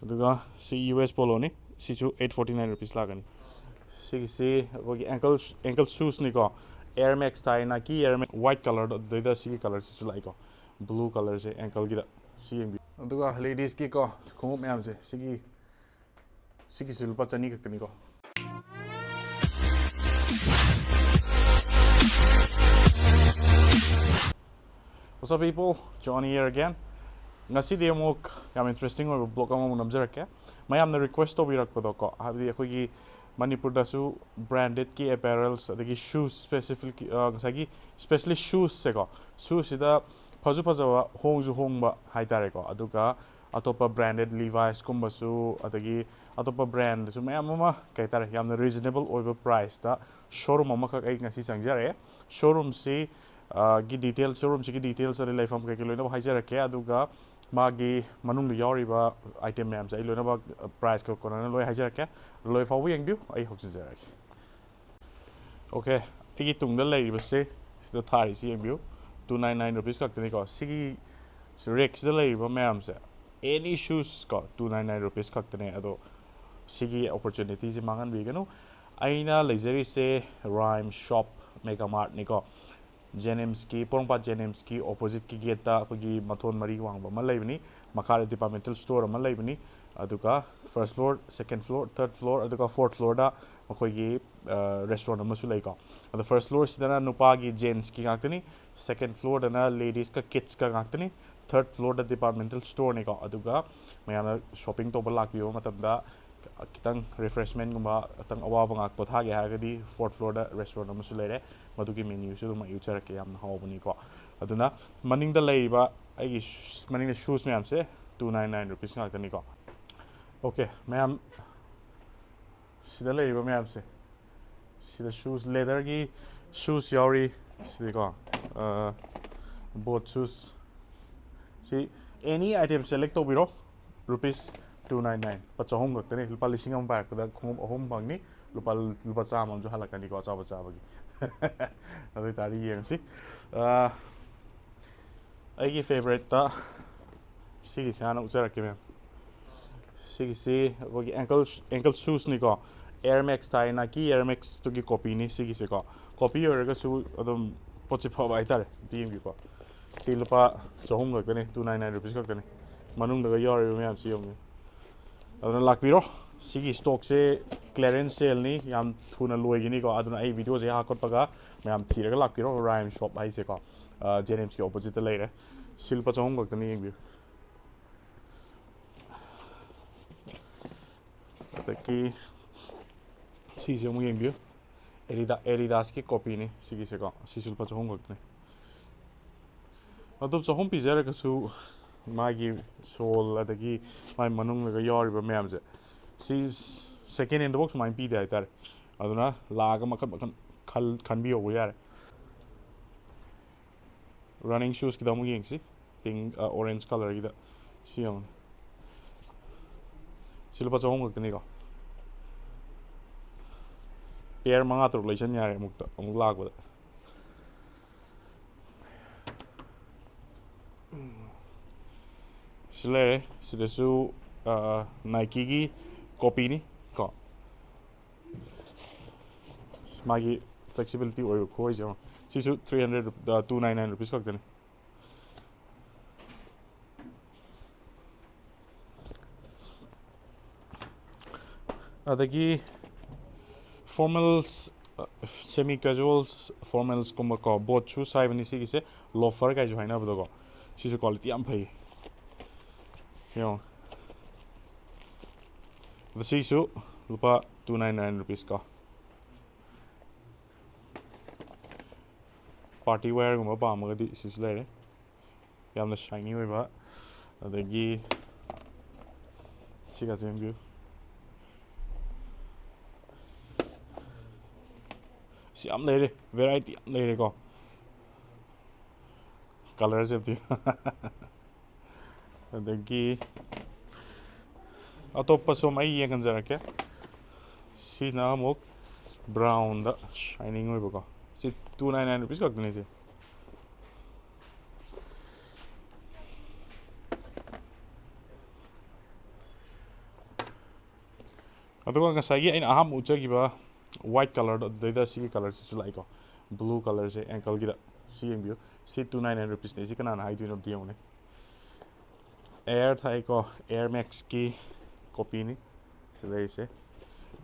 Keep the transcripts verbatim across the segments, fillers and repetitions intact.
ꯑꯗꯨꯒ ꯁꯤ U S ꯄꯣꯂꯣꯅꯤ꯫ ꯁꯤꯁꯨ eight forty nine rupees ꯂꯥꯛꯀꯅꯤ꯫ ꯁꯤꯒꯤꯁꯤ ꯑꯩꯈꯣꯏꯒꯤ ankle ankle shoesꯅꯤꯀꯣ꯫ Air Max ꯇꯥꯏ, Nike Air Max white colourꯗꯣ, ꯑꯗꯨꯗꯩꯗ ꯁꯤꯒꯤ colourꯁꯤꯁꯨ ꯂꯥꯛꯏꯀꯣ, blue colourꯁꯦ ankleꯒꯤꯗ꯫ ꯁꯤ ꯌꯦꯡꯕꯤꯌꯨ꯫ ꯑꯗꯨꯒ ladiesꯀꯤꯀꯣ ꯈꯣꯡꯎꯞ ꯃꯌꯥꯝꯁꯦ, ꯁꯤꯒꯤ ꯁꯤꯒꯤꯁꯤ ꯂꯨꯄꯥ ꯆꯅꯤ ꯈꯛꯇꯅꯤꯀꯣ꯫ What's up people, Johnny here again. ꯉꯁꯤꯗꯤ ꯑꯃꯨꯛ ꯌꯥꯝ interesting ꯑꯣꯏꯕ vlog ꯑꯃꯃꯨꯛ ꯅꯝꯖꯔꯛꯀꯦ꯫ ꯃꯌꯥꯝꯅ request ꯇꯧꯕꯤꯔꯛꯄꯗꯣꯀꯣ, ꯍꯥꯏꯕꯗꯤ ꯑꯩꯈꯣꯏꯒꯤ ꯃꯅꯤꯄꯨꯔꯗꯁꯨ brandedꯀꯤ apparels ꯑꯗꯒꯤ shoes specific, ꯑ, ꯉꯁꯥꯏꯒꯤ specially shoesꯁꯦꯀꯣ, shoesꯁꯤꯗ ꯐꯁꯨ ꯐꯖꯕ, ꯍꯣꯡꯁꯨ ꯍꯣꯡꯕ ꯍꯥꯏꯇꯥꯔꯦꯀꯣ꯫ ꯑꯗꯨꯒ ꯑꯇꯣꯞꯄ branded Levi'sꯀꯨꯝꯕꯁꯨ, ꯑꯗꯒꯤ ꯑꯇꯣꯞꯄ brandꯗꯁꯨ ꯃꯌꯥꯝ ꯑꯃ, ꯀꯩ ꯍꯥꯏꯇꯥꯔꯦ, ꯌꯥꯝꯅ reasonable ꯑꯣꯏꯕ priceꯇ showroom ꯑꯃꯈꯛ ꯑꯩ ꯉꯁꯤ ꯆꯪꯖꯔꯛꯑꯦ꯫ Showroomꯁꯤ, ꯑ, ꯒꯤ details, showroomꯁꯤꯒꯤ details ꯑꯗꯩ ꯂꯩꯐꯝ ꯀꯩꯀꯩ ꯂꯣꯏꯅꯃꯛ ꯍꯥꯏꯖꯔꯛꯀꯦ꯫ ꯑꯗꯨꯒ ꯃꯥꯒꯤ ꯃꯅꯨꯡꯗ ꯌꯥꯎꯔꯤꯕ item ꯃꯌꯥꯝꯁꯦ ꯑꯩ ꯂꯣꯏꯅꯃꯛ, ꯑ, priceꯀ ꯀꯣꯟꯅꯅ ꯂꯣꯏ ꯍꯥꯏꯖꯔꯛꯀꯦ꯫ ꯂꯣꯏ ꯐꯥꯎꯕ ꯌꯦꯡꯕꯤꯌꯨ, ꯑꯩ ꯍꯧꯖꯤꯟꯖꯔꯛꯑꯒꯦ꯫ Okay, ꯑꯩꯒꯤ ꯇꯨꯡꯗ ꯂꯩꯔꯤꯕꯁꯦ, ꯁꯤꯗ ꯊꯥꯔꯤꯁꯤ ꯌꯦꯡꯕꯤꯌꯨ, two nine nine rupees ꯈꯛꯇꯅꯤꯀꯣ꯫ ꯁꯤꯒꯤ rackꯁꯤꯗ ꯂꯩꯔꯤꯕ ꯃꯌꯥꯝꯁꯦ, any shoes ꯀꯣ, two nine nine rupees ꯈꯛꯇꯅꯦ꯫ ꯑꯗꯣ ꯁꯤꯒꯤ opportunityꯁꯦ ꯃꯥꯡꯍꯟꯕꯤꯒꯅꯨ꯫ ꯑꯩꯅ ꯂꯩꯖꯔꯤꯁꯦ Rhyme Shop Mega Martꯅꯤꯀꯣ꯫ ꯖꯦꯅꯤꯝꯁꯀꯤ, ꯄꯣꯔꯣꯝꯄꯥꯠ ꯖꯦꯅꯤꯝꯁꯀꯤ oppositeꯀꯤ gateꯇ ꯑꯩꯈꯣꯏꯒꯤ ꯃꯊꯣꯟ ꯃꯔꯤ ꯋꯥꯡꯕ ꯑꯃ ꯂꯩꯕꯅꯤ꯫ ꯃꯈꯥꯗ departmental store ꯑꯃ ꯂꯩꯕꯅꯤ꯫ ꯑꯗꯨꯒ first floor, second floor, third floor, ꯑꯗꯨꯒ fourth floorꯗ ꯃꯈꯣꯏꯒꯤ, ꯑ, restaurant ꯑꯃꯁꯨ ꯂꯩꯀꯣ꯫ ꯑꯗꯣ first floorꯁꯤꯗꯅ ꯅꯨꯄꯥꯒꯤ, gentsꯀꯤ ꯉꯥꯛꯇꯅꯤ꯫ Second floorꯗꯅ ladiesꯀ kidsꯀ ꯉꯥꯛꯇꯅꯤ꯫ Third floorꯗ departmental storeꯅꯤꯀꯣ꯫ ꯑꯗꯨꯒ ꯃꯌꯥꯝꯅ shopping ꯇꯧꯕ ꯂꯥꯛꯄꯤꯕ ꯃꯇꯝꯗ ꯈꯤꯇꯪ refreshmentꯒꯨꯝꯕ, ꯈꯤꯇꯪ ꯑꯋꯥꯕ ꯉꯥꯛ ꯄꯣꯊꯥꯒꯦ ꯍꯥꯏꯔꯒꯗꯤ fourth floorꯗ restaurant ꯑꯃꯁꯨ ꯂꯩꯔꯦ꯫ ꯃꯗꯨꯒꯤ menuꯁꯨ ꯑꯗꯨꯝ ꯑꯩ ꯎꯠꯆꯔꯛꯀꯦ, ꯌꯥꯝꯅ ꯍꯥꯎꯕꯅꯤꯀꯣ꯫ ꯑꯗꯨꯅ ꯃꯅꯤꯡꯗ ꯂꯩꯔꯤꯕ ꯑꯩꯒꯤ sh-, ꯃꯅꯤꯡꯗ shoes ꯃꯌꯥꯝꯁꯦ two nine nine rupees ꯉꯥꯛꯇꯅꯤꯀꯣ꯫ Okay, ꯃꯌꯥꯝ, ꯁꯤꯗ ꯂꯩꯔꯤꯕ ꯃꯌꯥꯝꯁꯦ, ꯁꯤꯗ shoes, leatherꯒꯤ shoes ꯌꯥꯎꯔꯤ꯫ ꯁꯤꯗꯤꯀꯣ, ꯑ, boat shoes꯫ ꯁꯤ any item select ꯇꯧꯕꯤꯔꯣ, rupees two nine nine, ꯂꯨꯄꯥ ꯆꯍꯨꯝ ꯈꯛꯇꯅꯤ꯫ ꯂꯨꯄꯥ ꯂꯤꯁꯤꯡ ꯑꯃ ꯄꯥꯏꯔꯛꯄꯗ ꯈꯣꯡꯎꯞ ꯑꯍꯨꯝ ꯐꯪꯅꯤ, ꯂꯨꯄꯥ, ꯂꯨꯄꯥ ꯆꯥꯝꯃ ꯑꯃꯁꯨ ꯍꯜꯂꯛꯀꯅꯤꯀꯣ, ꯑꯆꯥꯄꯣꯠ ꯆꯥꯕꯒꯤ꯫ ꯑꯗꯨ ꯑꯣꯏꯇꯥꯔꯗꯤ ꯌꯦꯡꯁꯤ꯫ ꯑ, ꯑꯩꯒꯤ favouriteꯇ ꯁꯤꯒꯤꯁꯦ ꯍꯥꯟꯅ ꯎꯠꯆꯔꯛꯀꯦ, ꯃꯦꯝ꯫ ꯁꯤꯒꯤꯁꯤ ꯑꯩꯈꯣꯏꯒꯤ ankle, ankle shoesꯅꯤꯀꯣ꯫ Air Max ꯊꯥꯏ, Nike Air Maxꯇꯨꯒꯤ copyꯅꯤ ꯁꯤꯒꯤꯁꯦꯀꯣ꯫ Copy ꯑꯣꯏꯔꯒꯁꯨ ꯑꯗꯨꯝ ꯄꯣꯠꯁꯦ ꯐꯕ ꯍꯥꯏꯇꯥꯔꯦ꯫ ꯑꯝꯇ ꯌꯦꯡꯕꯤꯌꯨꯀꯣ꯫ ꯁꯤ ꯂꯨꯄꯥ ꯆꯍꯨꯝ ꯈꯛꯇꯅꯤ, two nine nine rupees ꯈꯛꯇꯅꯤ꯫ ꯃꯅꯨꯡꯗꯒ ꯌꯥꯎꯔꯤꯕ ꯃꯌꯥꯝꯁꯤ ꯌꯦꯡꯉꯨ꯫ ꯑꯗꯨꯅ ꯂꯥꯛꯄꯤꯔꯣ꯫ ꯁꯤꯒꯤ stockꯁꯦ clearance saleꯅꯤ, ꯌꯥꯝ ꯊꯨꯅ ꯂꯣꯏꯒꯅꯤꯀꯣ꯫ ꯑꯗꯨꯅ ꯑꯩ videoꯁꯦ ꯍꯥꯞꯀꯠꯄꯒ ꯃꯌꯥꯝ ꯊꯤꯔꯒ ꯂꯥꯛꯄꯤꯔꯣ꯫ Rhyme Shop ꯍꯥꯏꯁꯦꯀꯣ, ꯑ, JNIMSꯀꯤ oppositeꯇ ꯂꯩꯔꯦ꯫ ꯁꯤ ꯂꯨꯄꯥ ꯆꯍꯨꯝ ꯈꯛꯇꯅꯤ, ꯌꯦꯡꯕꯤꯌꯨ꯫ ꯑꯗꯒꯤ ꯁꯤꯁꯦ ꯑꯃꯨꯛ ꯌꯦꯡꯕꯤꯌꯨ꯫ Adida-, Adidasꯀꯤ copyꯅꯤ ꯁꯤꯒꯤꯁꯦꯀꯣ꯫ ꯁꯤꯁꯨ ꯂꯨꯄꯥ ꯆꯍꯨꯝ ꯈꯛꯇꯅꯤ꯫ ꯑꯗꯨꯝ ꯆꯍꯨꯝ ꯄꯤꯖꯔꯒꯁꯨ ꯃꯥꯒꯤ sole ꯑꯗꯒꯤ ꯃꯥꯒꯤ ꯃꯅꯨꯡꯗꯒ ꯌꯥꯎꯔꯤꯕ ꯃꯌꯥꯝꯁꯦ, ꯁꯤ second handꯗꯐꯥꯎ ꯁꯨꯃꯥꯏꯅ ꯄꯤꯗꯦ ꯍꯥꯏꯇꯥꯔꯦ꯫ ꯑꯗꯨꯅ ꯂꯥꯛꯑꯒ ꯃꯈꯟ ꯃꯈꯟ ꯈꯜ-, ꯈꯟꯕꯤꯍꯧꯕ ꯌꯥꯔꯦ꯫ Running shoesꯀꯤꯗ ꯑꯃꯨꯛ ꯌꯦꯡꯁꯤ꯫ Pink, ꯑ, orange colourꯒꯤꯗ꯫ ꯁꯤ ꯌꯦꯡꯉꯨ꯫ ꯁꯤ ꯂꯨꯄꯥ ꯆꯍꯨꯝ ꯈꯛꯇꯅꯤꯀꯣ꯫ Pair ꯃꯉꯥ ꯇꯔꯨꯛ ꯂꯩꯁꯟ ꯌꯥꯔꯦ ꯑꯃꯨꯛꯇ, ꯑꯃꯨꯛ ꯂꯥꯛꯄꯗ꯫ ꯁꯤ ꯂꯩꯔꯦ꯫ ꯁꯤꯗꯁꯨ, ꯑ, Nikeꯒꯤ copyꯅꯤ ꯀꯣ꯫ ꯃꯥꯒꯤ flexibility ꯑꯣꯏꯕ ꯈꯨꯑꯣꯏꯁꯦ ꯌꯦꯡꯉꯣ꯫ ꯁꯤꯁꯨ three hundred, ꯑ, two nine nine rupees ꯈꯛꯇꯅꯤ꯫ ꯑꯗꯒꯤ formals, ꯑ, semi casuals, formals ꯀꯨꯝꯕ ꯀꯣ, boat shoes ꯍꯥꯏꯕꯅꯤ ꯁꯤꯒꯤꯁꯦ, loafer ꯀꯥꯏꯁꯨ ꯍꯥꯏꯅꯕꯗꯣꯀꯣ꯫ ꯁꯤꯁꯨ quality ꯌꯥꯝ ꯐꯩ꯫ ꯌꯦꯡꯉꯣ꯫ ꯑꯗꯣ ꯁꯤꯁꯨ ꯂꯨꯄꯥ two nine nine rupees ꯀꯣ꯫ Party wearꯒꯨꯝꯕ ꯄꯥꯝꯃꯒꯗꯤ ꯁꯤꯁꯨ ꯂꯩꯔꯦ꯫ ꯌꯥꯝꯅ shiny ꯑꯣꯏꯕ꯫ ꯑꯗꯒꯤ ꯁꯤꯒꯁꯨ ꯌꯦꯡꯕꯤꯌꯨ꯫ ꯁꯤ ꯌꯥꯝ ꯂꯩꯔꯦ, variety ꯌꯥꯝ ꯂꯩꯔꯦꯀꯣ꯫ Colourꯁꯦ ꯑꯝꯇ ꯌꯦꯡꯉꯨ꯫ ꯑꯗꯒꯤ ꯑꯇꯣꯞꯄꯁꯨ ꯑꯃ ꯑꯩ ꯌꯦꯡꯍꯟꯖꯔꯛꯀꯦ꯫ ꯁꯤꯅ ꯑꯃꯨꯛ brownꯗ shining ꯑꯣꯏꯕꯀꯣ꯫ ꯁꯤ two nine nine rupees ꯈꯛꯇꯅꯤ ꯁꯤ꯫ ꯑꯗꯨꯒ ꯉꯁꯥꯏꯒꯤ ꯑꯩꯅ ꯑꯍꯥꯟꯕ ꯎꯠꯆꯈꯤꯕ white colourꯗꯣ, ꯑꯗꯨꯗꯩꯗ ꯁꯤꯒꯤ colourꯁꯤꯁꯨ ꯂꯥꯛꯏꯀꯣ, blue colourꯁꯦ, ankleꯒꯤꯗ꯫ ꯁꯤ ꯌꯦꯡꯕꯤꯌꯨ, ꯁꯤ two nine nine rupeesꯅꯦ꯫ ꯁꯤ ꯀꯅꯥꯅ ꯍꯥꯏꯗꯣꯏꯅꯣ ꯑꯝꯇ ꯌꯦꯡꯉꯨꯅꯦ꯫ Air ꯊꯥꯏꯀꯣ, Air Maxꯀꯤ copyꯅꯤ ꯁꯤ ꯂꯩꯔꯤꯁꯦ꯫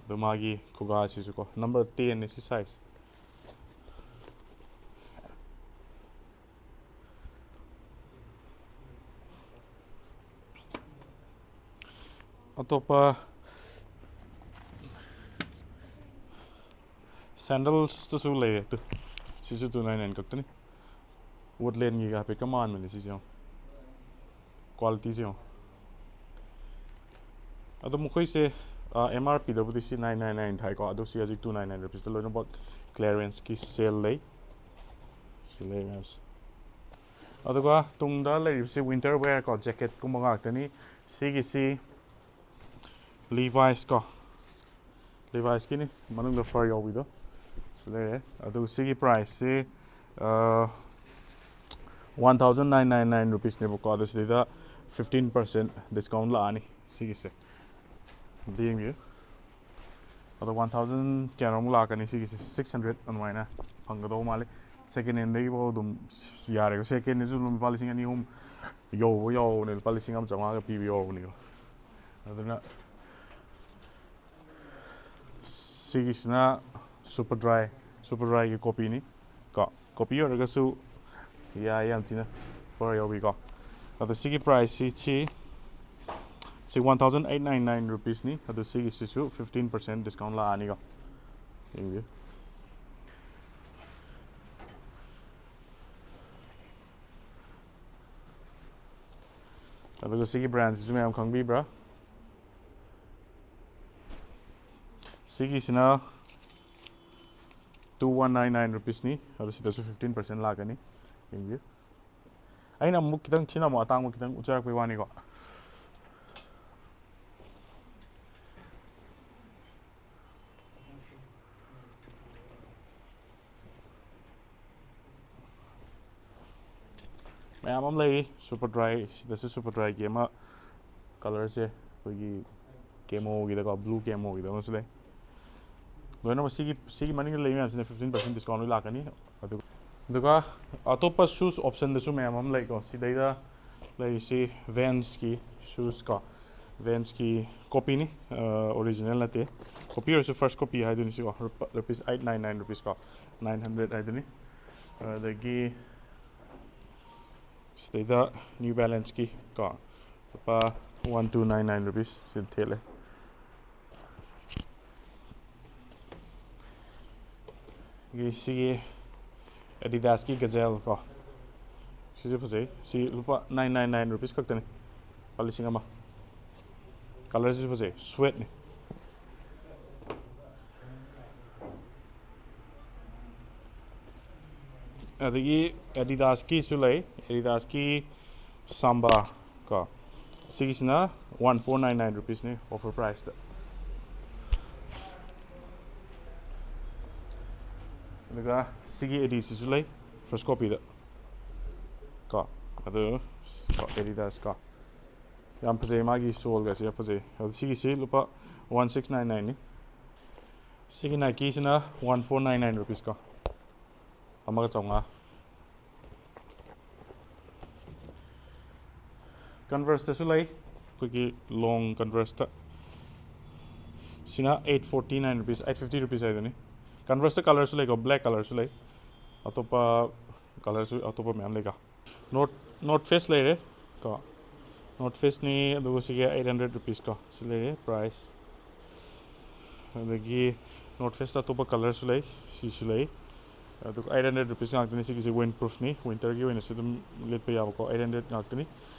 ꯑꯗꯣ ꯃꯥꯒꯤ ꯈꯨꯒꯥꯁꯤꯁꯨ ꯀꯣ, number tenꯅꯦ ꯁꯤ size꯫ ꯑꯇꯣꯞꯄ sandalsꯇꯁꯨ ꯂꯩꯔꯦ꯫ ꯇꯨ, ꯁꯤꯁꯨ two nine nine ꯈꯛꯇꯅꯤ꯫ Woodlandꯒꯤꯒ ꯍꯥꯏꯐꯦꯠꯀ ꯃꯥꯟꯕꯅꯦ ꯁꯤꯁꯦ, ꯌꯦꯡꯉꯣ꯫ Qualityꯁꯦ ꯌꯦꯡꯉꯣ꯫ ꯑꯗꯣ ꯃꯈꯣꯏꯁꯦ, ꯑ, M R Pꯗꯕꯨꯗꯤ ꯁꯤ nine nine nine ꯊꯥꯏꯀꯣ, ꯑꯗꯣ ꯁꯤ ꯍꯧꯖꯤꯛ two nine nine rupeesꯇ ꯂꯣꯏꯅꯃꯛ clearanceꯀꯤ sale ꯂꯩ꯫ ꯁꯤ ꯂꯩ ꯃꯌꯥꯝꯁꯦ꯫ ꯑꯗꯨꯒ ꯇꯨꯡꯗ ꯂꯩꯔꯤꯕꯁꯤ winter wear ꯀꯣ, jacketꯀꯨꯝꯕ ꯉꯥꯛꯇꯅꯤ꯫ ꯁꯤꯒꯤꯁꯤ Levi's ꯀꯣ, Levi'sꯀꯤꯅꯤ, ꯃꯅꯨꯡꯗ fur ꯌꯥꯎꯕꯤꯗꯣ ꯁꯤ ꯂꯩꯔꯦ꯫ ꯑꯗꯨꯒ ꯁꯤꯒꯤ priceꯁꯤ, ꯑ, one thousand nine nine nine rupeesꯅꯦꯕꯀꯣ, ꯑꯗꯣ ꯁꯤꯗꯩꯗ fifteen percent discount ꯂꯥꯛꯑꯅꯤ ꯁꯤꯒꯤꯁꯦ꯫ ꯑꯝꯇ ꯌꯦꯡꯕꯤꯌꯨ꯫ ꯑꯗꯣ one thousand ꯀꯌꯥꯅꯣꯃꯨꯛ ꯂꯥꯛꯀꯅꯤ ꯁꯤꯒꯤꯁꯦ, six hundred ꯑꯗꯨꯃꯥꯏꯅ ꯐꯪꯒꯗꯧꯕ ꯃꯥꯜꯂꯤ꯫ Second handꯗꯒꯤꯐꯥꯎ ꯑꯗꯨꯝ ꯌꯥꯔꯦꯀꯣ꯫ Second handꯗꯁꯨ ꯑꯗꯨꯝ ꯂꯨꯄꯥ ꯂꯤꯁꯤꯡ ꯑꯅꯤ ꯑꯍꯨꯝ ꯌꯧꯕ ꯌꯥꯎꯕꯅꯦ, ꯂꯨꯄꯥ ꯂꯤꯁꯤꯡ ꯑꯃ ꯆꯥꯝꯃꯉꯥꯒ ꯄꯤꯕ ꯌꯥꯎꯕꯅꯦꯕ꯫ ꯑꯗꯨꯅ ꯁꯤꯒꯤꯁꯤꯅ Superdry, Superdryꯒꯤ copyꯅꯤ ꯀꯣ, copy ꯑꯣꯏꯔꯒꯁꯨ ꯌꯥꯏ, ꯌꯥꯝ ꯊꯤꯅ fur ꯌꯥꯎꯕꯤꯀꯣ꯫ ꯑꯗꯣ ꯁꯤꯒꯤ priceꯁꯤ, ꯁꯤ, ꯁꯤ one thousand eight nine nine rupeesꯅꯤ꯫ ꯑꯗꯣ ꯁꯤꯒꯤꯁꯤꯁꯨ fifteen percent discount ꯂꯥꯛꯑꯅꯤꯀꯣ, ꯌꯦꯡꯕꯤꯌꯨ꯫ ꯑꯗꯨꯒ ꯁꯤꯒꯤ brandꯁꯤꯁꯨ ꯃꯌꯥꯝ ꯈꯪꯕꯤꯕ꯭ꯔꯥ? ꯁꯤꯒꯤꯁꯤꯅ two one nine nine rupeesꯅꯤ, ꯑꯗꯨ ꯁꯤꯗꯁꯨ fifteen percent ꯂꯥꯛꯀꯅꯤ꯫ ꯌꯦꯡꯕꯤꯌꯨ꯫ ꯑꯩꯅ ꯑꯃꯨꯛ ꯈꯤꯇꯪ, ꯁꯤꯅ ꯑꯃꯨꯛ ꯑꯇꯥꯡꯕ ꯈꯤꯇꯪ ꯎꯠꯆꯔꯛꯄꯩ ꯋꯥꯅꯤꯀꯣ꯫ ꯃꯌꯥꯝ ꯑꯃ ꯂꯩꯔꯤ꯫ Superdry, ꯁꯤꯗꯁꯨ Superdryꯒꯤ ꯑꯃ colourꯁꯦ ꯑꯩꯈꯣꯏꯒꯤ ꯀꯦꯃꯣꯒꯤꯗꯀꯣ, ꯕ꯭ꯂꯨ ꯀꯦꯃꯣꯒꯤꯗ ꯑꯃꯁꯨ ꯂꯩ꯫ ꯂꯣꯏꯅꯃꯛ ꯁꯤꯒꯤ ꯁꯤꯒꯤ ꯃꯅꯤꯡꯗ ꯂꯩ ꯃꯌꯥꯝꯁꯤꯅ ꯐꯤꯐꯇꯤꯟ ꯄꯥꯔꯁꯦꯟ ꯗꯤꯁꯀꯥꯎꯟ ꯂꯣꯏ ꯂꯥꯛꯀꯅꯤ꯫ ꯑꯗꯨꯒ ꯑꯗꯨꯒ ꯑꯇꯣꯞꯄ ꯁꯨꯁ ꯑꯣꯞꯁꯟꯗꯁꯨ ꯃꯌꯥꯝ ꯑꯃ ꯂꯩꯀꯣ꯫ ꯁꯤꯗꯩꯗ ꯂꯩꯔꯤꯁꯤ ꯚꯦꯟꯁꯀꯤ ꯁꯨꯁ ꯀꯣ, ꯚꯦꯟꯁꯀꯤ ꯀꯣꯄꯤꯅꯤ, ꯑꯣꯔꯤꯖꯤꯅꯦꯜ ꯅꯠꯇꯦ꯫ ꯀꯣꯄꯤ ꯑꯣꯏꯔꯁꯨ ꯐꯥꯔꯁ ꯀꯣꯄꯤ ꯍꯥꯏꯗꯣꯏꯅꯤ ꯁꯤꯀꯣ꯫ Rupees eight nine nine rupees ꯀꯣ, ꯅꯥꯏꯟ ꯍꯟꯗ꯭ꯔꯦꯠ ꯍꯥꯏꯗꯨꯅꯤ꯫ ꯑꯗꯒꯤ ꯁꯤꯗꯩꯗ ꯅ꯭ꯌꯨ ꯕꯦꯂꯦꯟꯁꯀꯤ ꯀꯣ, ꯂꯨꯄꯥ one two nine nine rupees ꯁꯤꯗ ꯊꯦꯠꯂꯦ꯫ ꯑꯗꯒꯤ ꯁꯤꯒꯤ ꯑꯦꯗꯤꯗꯥꯁꯀꯤ ꯒꯖꯦꯜ ꯀꯣ, ꯁꯤꯁꯨ ꯐꯖꯩ꯫ ꯁꯤ ꯂꯨꯄꯥ ꯅꯥꯏꯟ ꯅꯥꯏꯟ ꯅꯥꯏꯟ ꯔꯨꯄꯤꯁ ꯈꯛꯇꯅꯤ, ꯂꯨꯄꯥ ꯂꯤꯁꯤꯡ ꯑꯃ꯫ ꯀꯂꯔꯁꯤꯁꯨ ꯐꯖꯩ, ꯁ꯭ꯋꯦꯠꯅꯤ꯫ ꯑꯗꯒꯤ ꯑꯦꯗꯤꯗꯥꯁꯀꯤꯁꯨ ꯂꯩ, ꯑꯦꯗꯤꯗꯥꯁꯀꯤ ꯁꯥꯝꯕꯥ ꯀꯣ꯫ ꯁꯤꯒꯤꯁꯤꯅ ꯋꯥꯟ ꯐꯣꯔ ꯅꯥꯏꯟ ꯅꯥꯏꯟ ꯔꯨꯄꯤꯁꯅꯤ ꯑꯣꯐꯔ ꯄ꯭ꯔꯥꯏꯁꯇ꯫ ꯑꯗꯨꯒ ꯁꯤꯒꯤ ꯑꯦꯗꯤꯁꯤꯁꯨ ꯂꯩ ꯐꯥꯔꯁ ꯀꯣꯄꯤꯗ ꯀꯣ꯫ ꯑꯗꯨ ꯀꯣ, ꯑꯦꯗꯤꯗꯥꯁ ꯀꯣ꯫ ꯌꯥꯝ ꯐꯖꯩ, ꯃꯥꯒꯤ ꯁꯣꯜꯒꯁꯦ ꯌꯥꯝ ꯐꯖꯩ꯫ ꯑꯗꯨ ꯁꯤꯒꯤꯁꯤ ꯂꯨꯄꯥ ꯋꯥꯟ ꯁꯤꯛꯁ ꯅꯥꯏꯟ ꯅꯥꯏꯟꯅꯤ꯫ ꯁꯤꯒꯤ ꯅꯥꯏꯀꯤꯁꯤꯅ one four nine nine rupees ꯀꯣ, ꯑꯃꯒ ꯆꯥꯝꯃꯉꯥ꯫ ꯀꯟꯚꯔꯁꯇꯁꯨ ꯂꯩ, ꯑꯩꯈꯣꯏꯒꯤ ꯂꯣꯡ ꯀꯟꯚꯔꯁꯇ꯫ ꯁꯤꯅ eight forty nine rupees, eight fifty rupees ꯍꯥꯏꯗꯨꯅꯤ꯫ ꯀꯟꯚꯔꯁꯇ ꯀꯂꯔꯁꯨ ꯂꯩꯀꯣ, ꯕ꯭ꯂꯦꯛ ꯀꯂꯔꯁꯨ ꯂꯩ, ꯑꯇꯣꯞꯄ ꯀꯂꯔꯁꯨ, ꯑꯇꯣꯞꯄ ꯃꯌꯥꯝ ꯂꯩꯀꯣ꯫ ꯅꯣꯔꯠ ꯅꯣꯔꯠ ꯐꯦꯁ ꯂꯩꯔꯦ ꯀꯣ, ꯅꯣꯔꯠ ꯐꯦꯁꯅꯤ꯫ ꯑꯗꯨꯒ ꯁꯤꯒꯤ ꯑꯩꯠ ꯍꯟꯗ꯭ꯔꯦꯠ ꯔꯨꯄꯤꯁ ꯀꯣ, ꯁꯤ ꯂꯩꯔꯦ ꯄ꯭ꯔꯥꯏꯁ꯫ ꯑꯗꯒꯤ ꯅꯣꯔꯠ ꯐꯦꯁꯇ ꯑꯇꯣꯞꯄ ꯀꯂꯔꯁꯨ ꯂꯩ, ꯁꯤꯁꯨ ꯂꯩ꯫ ꯑꯗꯨꯒ ꯑꯩꯠ ꯍꯟꯗ꯭ꯔꯦꯠ ꯔꯨꯄꯤꯁ ꯉꯥꯛꯇꯅꯤ꯫ ꯁꯤꯒꯤꯁꯦ ꯋꯤꯟ ꯄ꯭ꯔꯨꯐꯅꯤ, ꯋꯤꯟꯇꯔꯒꯤ ꯑꯣꯏꯅꯁꯨ ꯑꯗꯨꯝ ꯂꯤꯠꯄ ꯌꯥꯕꯀꯣ, ꯑꯩꯠ ꯍꯟꯗ꯭ꯔꯦꯠ ꯉꯥꯛꯇꯅꯤ꯫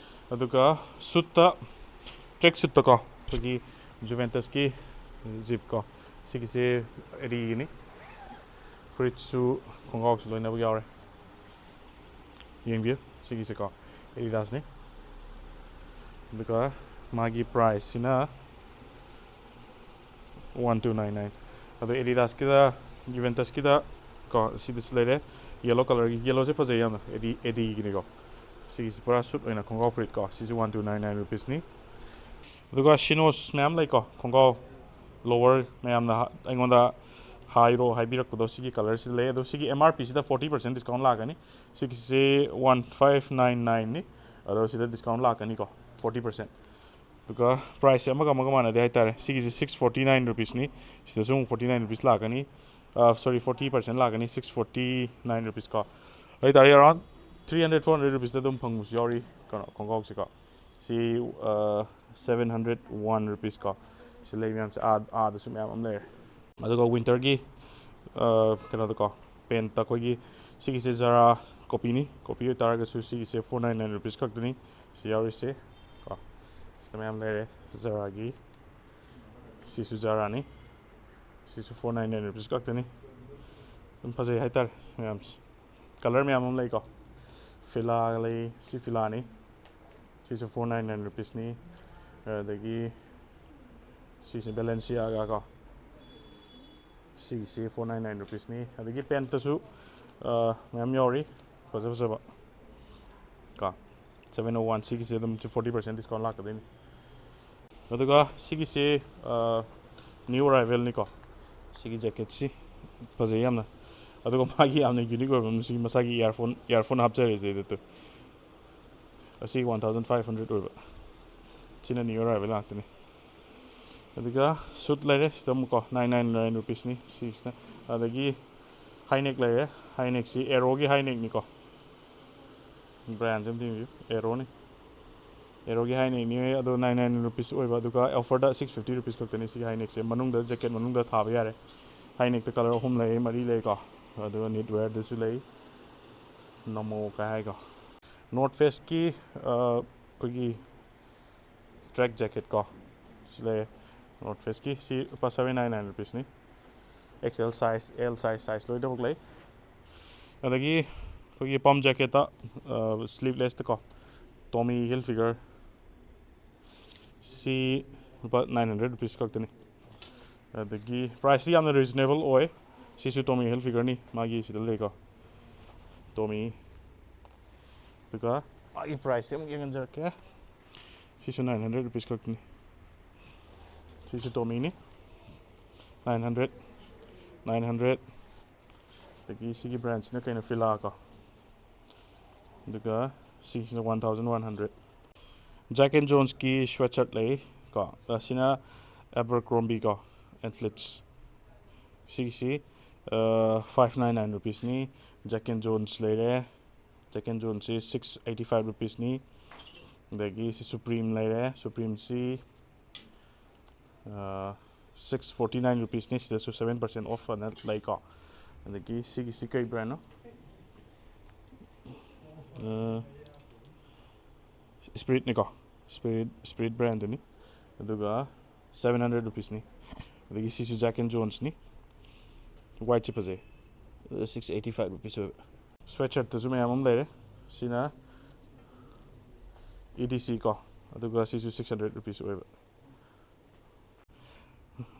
ꯑꯗꯨꯒ ꯁꯨꯠꯇ, ꯇ꯭ꯔꯦꯛ ꯁꯨꯠꯇꯀꯣ, ꯑꯩꯈꯣꯏꯒꯤ ꯖꯨꯚꯦꯟꯇꯁꯀꯤ ꯖꯤꯞꯀꯣ, ꯁꯤꯒꯤꯁꯦ ꯑꯦꯗꯤꯒꯤꯅꯤ꯫ ꯐꯨꯔꯤꯠꯁꯨ ꯈꯣꯡꯒ꯭ꯔꯥꯎꯁꯨ ꯂꯣꯏꯅꯃꯛ ꯌꯥꯎꯔꯦ꯫ ꯌꯦꯡꯕꯤꯌꯨ ꯁꯤꯒꯤꯁꯦꯀꯣ, ꯑꯦꯗꯤꯗꯥꯁꯅꯤ꯫ ꯑꯗꯨꯒ ꯃꯥꯒꯤ ꯄ꯭ꯔꯥꯏꯁꯁꯤꯅ ꯋꯥꯟ ꯇꯨ ꯅꯥꯏꯟ ꯅꯥꯏꯟ꯫ ꯑꯗꯣ ꯑꯦꯗꯤꯗꯥꯁꯀꯤꯗ, ꯖꯨꯚꯦꯟꯇꯁꯀꯤꯗ ꯀꯣ, ꯁꯤꯗꯁꯨ ꯂꯩꯔꯦ, ꯌꯦꯂꯣ ꯀꯂꯔꯒꯤ꯫ ꯌꯦꯂꯣꯁꯦ ꯐꯖꯩ ꯌꯥꯝꯅ, ꯑꯦꯗꯤ ꯑꯦꯗꯤꯒꯤꯅꯤꯀꯣ꯫ ꯁꯤꯒꯤꯁꯤ ꯄꯨꯔꯥ ꯁꯨꯠ ꯑꯣꯏꯅ ꯈꯣꯡꯒ꯭ꯔꯥꯎ ꯐꯨꯔꯤꯠ ꯀꯣ꯫ ꯁꯤꯁꯤ ꯋꯥꯟ ꯇꯨ ꯅꯥꯏꯟ ꯅꯥꯏꯟ ꯔꯨꯄꯤꯁꯅꯤ꯫ ꯑꯗꯨꯒ Chinos ꯃꯌꯥꯝ ꯂꯩꯀꯣ, ꯈꯣꯡꯒ꯭ꯔꯥꯎ, lower ꯃꯌꯥꯝꯅ ꯍ-, ꯑꯩꯉꯣꯟꯗ ꯍꯥꯏꯔꯣ ꯍꯥꯏꯕꯤꯔꯛꯄꯗꯣ, ꯁꯤꯒꯤ colour ꯁꯤꯗ ꯂꯩ꯫ ꯑꯗꯣ ꯁꯤꯒꯤ M R P ꯁꯤꯗ forty percent discount ꯂꯥꯛꯀꯅꯤ꯫ ꯁꯤꯒꯤꯁꯦ one five nine nine ꯅꯤ꯫ ꯑꯗꯣ ꯁꯤꯗ discount ꯂꯥꯛꯀꯅꯤꯀꯣ, forty percent꯫ ꯑꯗꯨꯒ price ꯁꯦ ꯑꯃꯒ ꯑꯃꯒ ꯃꯥꯟꯅꯗꯦ ꯍꯥꯏꯇꯥꯔꯦ꯫ ꯁꯤꯒꯤꯁꯦ six forty nine rupees ꯅꯤ꯫ ꯁꯤꯗꯁꯨ ꯑꯃꯨꯛ forty nine rupees ꯂꯥꯛꯀꯅꯤ꯫ ꯑ, sorry, forty percent ꯂꯥꯛꯀꯅꯤ, six forty nine rupees ꯀꯣ꯫ ꯑꯗꯨ ꯑꯣꯏꯇꯥꯔꯗꯤ around three hundred, four hundred rupees ꯇ ꯑꯗꯨꯝ ꯐꯪꯕꯁꯨ ꯌꯥꯎꯔꯤ, ꯀꯩꯅꯣ, ꯈꯣꯡꯒ꯭ꯔꯥꯎꯁꯦꯀꯣ꯫ ꯁꯤ, ꯑ, seven hundred one rupees ꯀꯣ꯫ ꯁꯤ ꯂꯩ ꯃꯌꯥꯝꯁꯦ ꯑꯥ, ꯑꯥꯗꯁꯨ ꯃꯌꯥꯝ ꯑꯃ ꯂꯩꯔꯦ꯫ ꯑꯗꯨꯒ winter ꯒꯤ, ꯑ, ꯀꯩꯅꯣꯗꯀꯣ, pant ꯇ ꯑꯩꯈꯣꯏꯒꯤ ꯁꯤꯒꯤꯁꯦ Zara copy ꯅꯤ꯫ Copy ꯑꯣꯏꯇꯥꯔꯒꯁꯨ ꯁꯤꯒꯤꯁꯦ four nine nine rupees ꯈꯛꯇꯅꯤ꯫ ꯁꯤ ꯌꯥꯎꯔꯤꯁꯦ ꯀꯣ꯫ ꯁꯤꯗ ꯃꯌꯥꯝ ꯂꯩꯔꯦ Zara ꯒꯤ꯫ ꯁꯤꯁꯨ Zara ꯅꯤ꯫ ꯁꯤꯁꯨ four nine nine rupees ꯈꯛꯇꯅꯤ꯫ ꯑꯗꯨꯝ ꯐꯖꯩ ꯍꯥꯏꯇꯥꯔꯦ ꯃꯌꯥꯝꯁꯦ꯫ Colour ꯃꯌꯥꯝ ꯑꯃ ꯂꯩꯀꯣ꯫ Fila ꯂꯩ, ꯁꯤ Fila ꯅꯤ꯫ ꯁꯤꯁꯨ four nine nine rupees ꯅꯤ꯫ ꯑꯗꯒꯤ ꯁꯤꯁꯦ Balenciaga ꯀꯣ꯫ ꯁꯤꯒꯤꯁꯤ four nine nine rupees ꯅꯤ꯫ ꯑꯗꯒꯤ pant ꯇꯁꯨ, ꯑ, ꯃꯌꯥꯝ ꯌꯥꯎꯔꯤ, ꯐꯖ ꯐꯖꯕ ꯀꯣ꯫ Seven oh one, ꯁꯤꯒꯤꯁꯦ ꯑꯗꯨꯝ forty percent discount ꯂꯥꯛꯀꯗꯣꯏꯅꯤ꯫ ꯑꯗꯨꯒ ꯁꯤꯒꯤꯁꯦ, ꯑ, new arrival ꯅꯤꯀꯣ꯫ ꯁꯤꯒꯤ jacket ꯁꯤ ꯐꯖꯩ ꯌꯥꯝꯅ꯫ ꯑꯗꯨꯒ ꯃꯥꯒꯤ ꯌꯥꯝꯅ unique ꯑꯣꯏꯕ ꯑꯃꯅ ꯁꯤꯒꯤ ꯃꯁꯥꯒꯤ earphone, earphone ꯍꯥꯞꯆꯔꯤꯁꯦ ꯑꯗꯨꯗꯣ꯫ ꯑꯁꯤ one thousand five hundred ꯑꯣꯏꯕ꯫ ꯁꯤꯅ new arrival ꯉꯥꯛꯇꯅꯤ꯫ ꯑꯗꯨꯒ suit ꯂꯩꯔꯦ ꯁꯤꯗ ꯑꯃꯨꯛꯀꯣ, nine nine nine rupees ꯅꯤ ꯁꯤꯁꯤꯅ꯫ ꯑꯗꯒꯤ high neck ꯂꯩꯔꯦ, high neck ꯁꯤ Arrow ꯒꯤ high neck ꯅꯤꯀꯣ꯫ Brand ꯁꯦ ꯑꯝꯇ ꯌꯦꯡꯕꯤꯌꯨ, Arrow ꯅꯤ꯫ Arrow ꯒꯤ high neck ꯅꯤ, ꯑꯗꯣ nine nine rupees ꯑꯣꯏꯕ, ꯑꯗꯨꯒ offer ꯗ six fifty rupees ꯈꯛꯇꯅꯤ ꯁꯤꯒꯤ high neck ꯁꯦ꯫ ꯃꯅꯨꯡꯗ jacket ꯃꯅꯨꯡꯗ ꯊꯥꯕ ꯌꯥꯔꯦ꯫ High neck ꯇ colour ꯑꯍꯨꯝ ꯂꯩ, ꯃꯔꯤ ꯂꯩꯀꯣ꯫ ꯑꯗꯨꯒ knitwear ꯗꯁꯨ ꯂꯩ, Namo ꯀꯥꯏ ꯍꯥꯏꯀꯣ꯫ North Face ꯀꯤ, ꯑ, ꯑꯩꯈꯣꯏꯒꯤ track jacket ꯀꯣ, ꯁꯤ ꯂꯩꯔꯦ꯫ North Face ꯀꯤ ꯁꯤ ꯂꯨꯄꯥ seven nine nine rupees ꯅꯤ꯫ X L size, L size, size ꯂꯣꯏꯅꯃꯛ ꯂꯩ꯫ ꯑꯗꯒꯤ ꯑꯩꯈꯣꯏꯒꯤ pump jacket ꯇ, ꯑ, sleeveless ꯇ ꯀꯣ, Tommy Hilfiger, ꯁꯤ ꯂꯨꯄꯥ nine hundred rupees ꯈꯛꯇꯅꯤ꯫ ꯑꯗꯒꯤ price ꯁꯤ ꯌꯥꯝꯅ reasonable ꯑꯣꯏ꯫ ꯁꯤꯁꯨ Tommy Hilfiger ꯅꯤ, ꯃꯥꯒꯤ ꯁꯤꯗ ꯂꯩꯀꯣ, Tommy꯫ ꯑꯗꯨꯒ ꯃꯥꯒꯤ price ꯁꯦ ꯑꯃꯨꯛ ꯌꯦꯡꯍꯟꯖꯔꯛꯀꯦ꯫ ꯁꯤꯁꯨ nine hundred rupees ꯈꯛꯇꯅꯤ꯫ ꯁꯤꯁꯨ ꯇꯣꯃꯤꯅꯤ꯫ Nine hundred, nine hundred꯫ ꯑꯗꯒꯤ ꯁꯤꯒꯤ ꯕ꯭ꯔꯥꯟꯁꯤꯅ ꯀꯩꯅꯣ, ꯐꯤꯂꯥ ꯀꯣ꯫ ꯑꯗꯨꯒ ꯁꯤꯁꯤꯅ one thousand one hundred꯫ Jack and Jonesꯀꯤ sweatshirt ꯂꯩ ꯀꯣ꯫ ꯑꯁꯤꯅ Abercrombie ꯀꯣ, Athletes꯫ ꯁꯤꯒꯤꯁꯤ five nine nine rupeesꯅꯤ꯫ Jack and Jones ꯂꯩꯔꯦ꯫ Jack and Jonesꯁꯤ six eighty five rupeesꯅꯤ꯫ ꯑꯗꯒꯤ ꯁꯤ Supreme ꯂꯩꯔꯦ꯫ Supremeꯁꯤ six forty nine rupeesꯅꯤ꯫ ꯁꯤꯗꯁꯨ seven percent off ꯑꯅ ꯂꯩꯀꯣ꯫ ꯑꯗꯒꯤ ꯁꯤꯒꯤꯁꯤ ꯀꯩ brandꯅꯣ? Spiritꯅꯤꯀꯣ꯫ Spirit, Spirit brandꯗꯨꯅꯤ꯫ ꯑꯗꯨꯒ seven hundred rupeesꯅꯤ꯫ ꯑꯗꯒꯤ ꯁꯤꯁꯨ Jack and Jonesꯅꯤ꯫ Whiteꯁꯤ ꯐꯖꯩ꯫ Six eighty five rupees ꯑꯣꯏꯕ꯫ Sweatshirtꯇꯁꯨ ꯃꯌꯥꯝ ꯑꯃ ꯂꯩꯔꯦ꯫ ꯁꯤꯅ EDC ꯀꯣ꯫ ꯑꯗꯨꯒ ꯁꯤꯁꯨ six hundred rupees ꯑꯣꯏꯕ꯫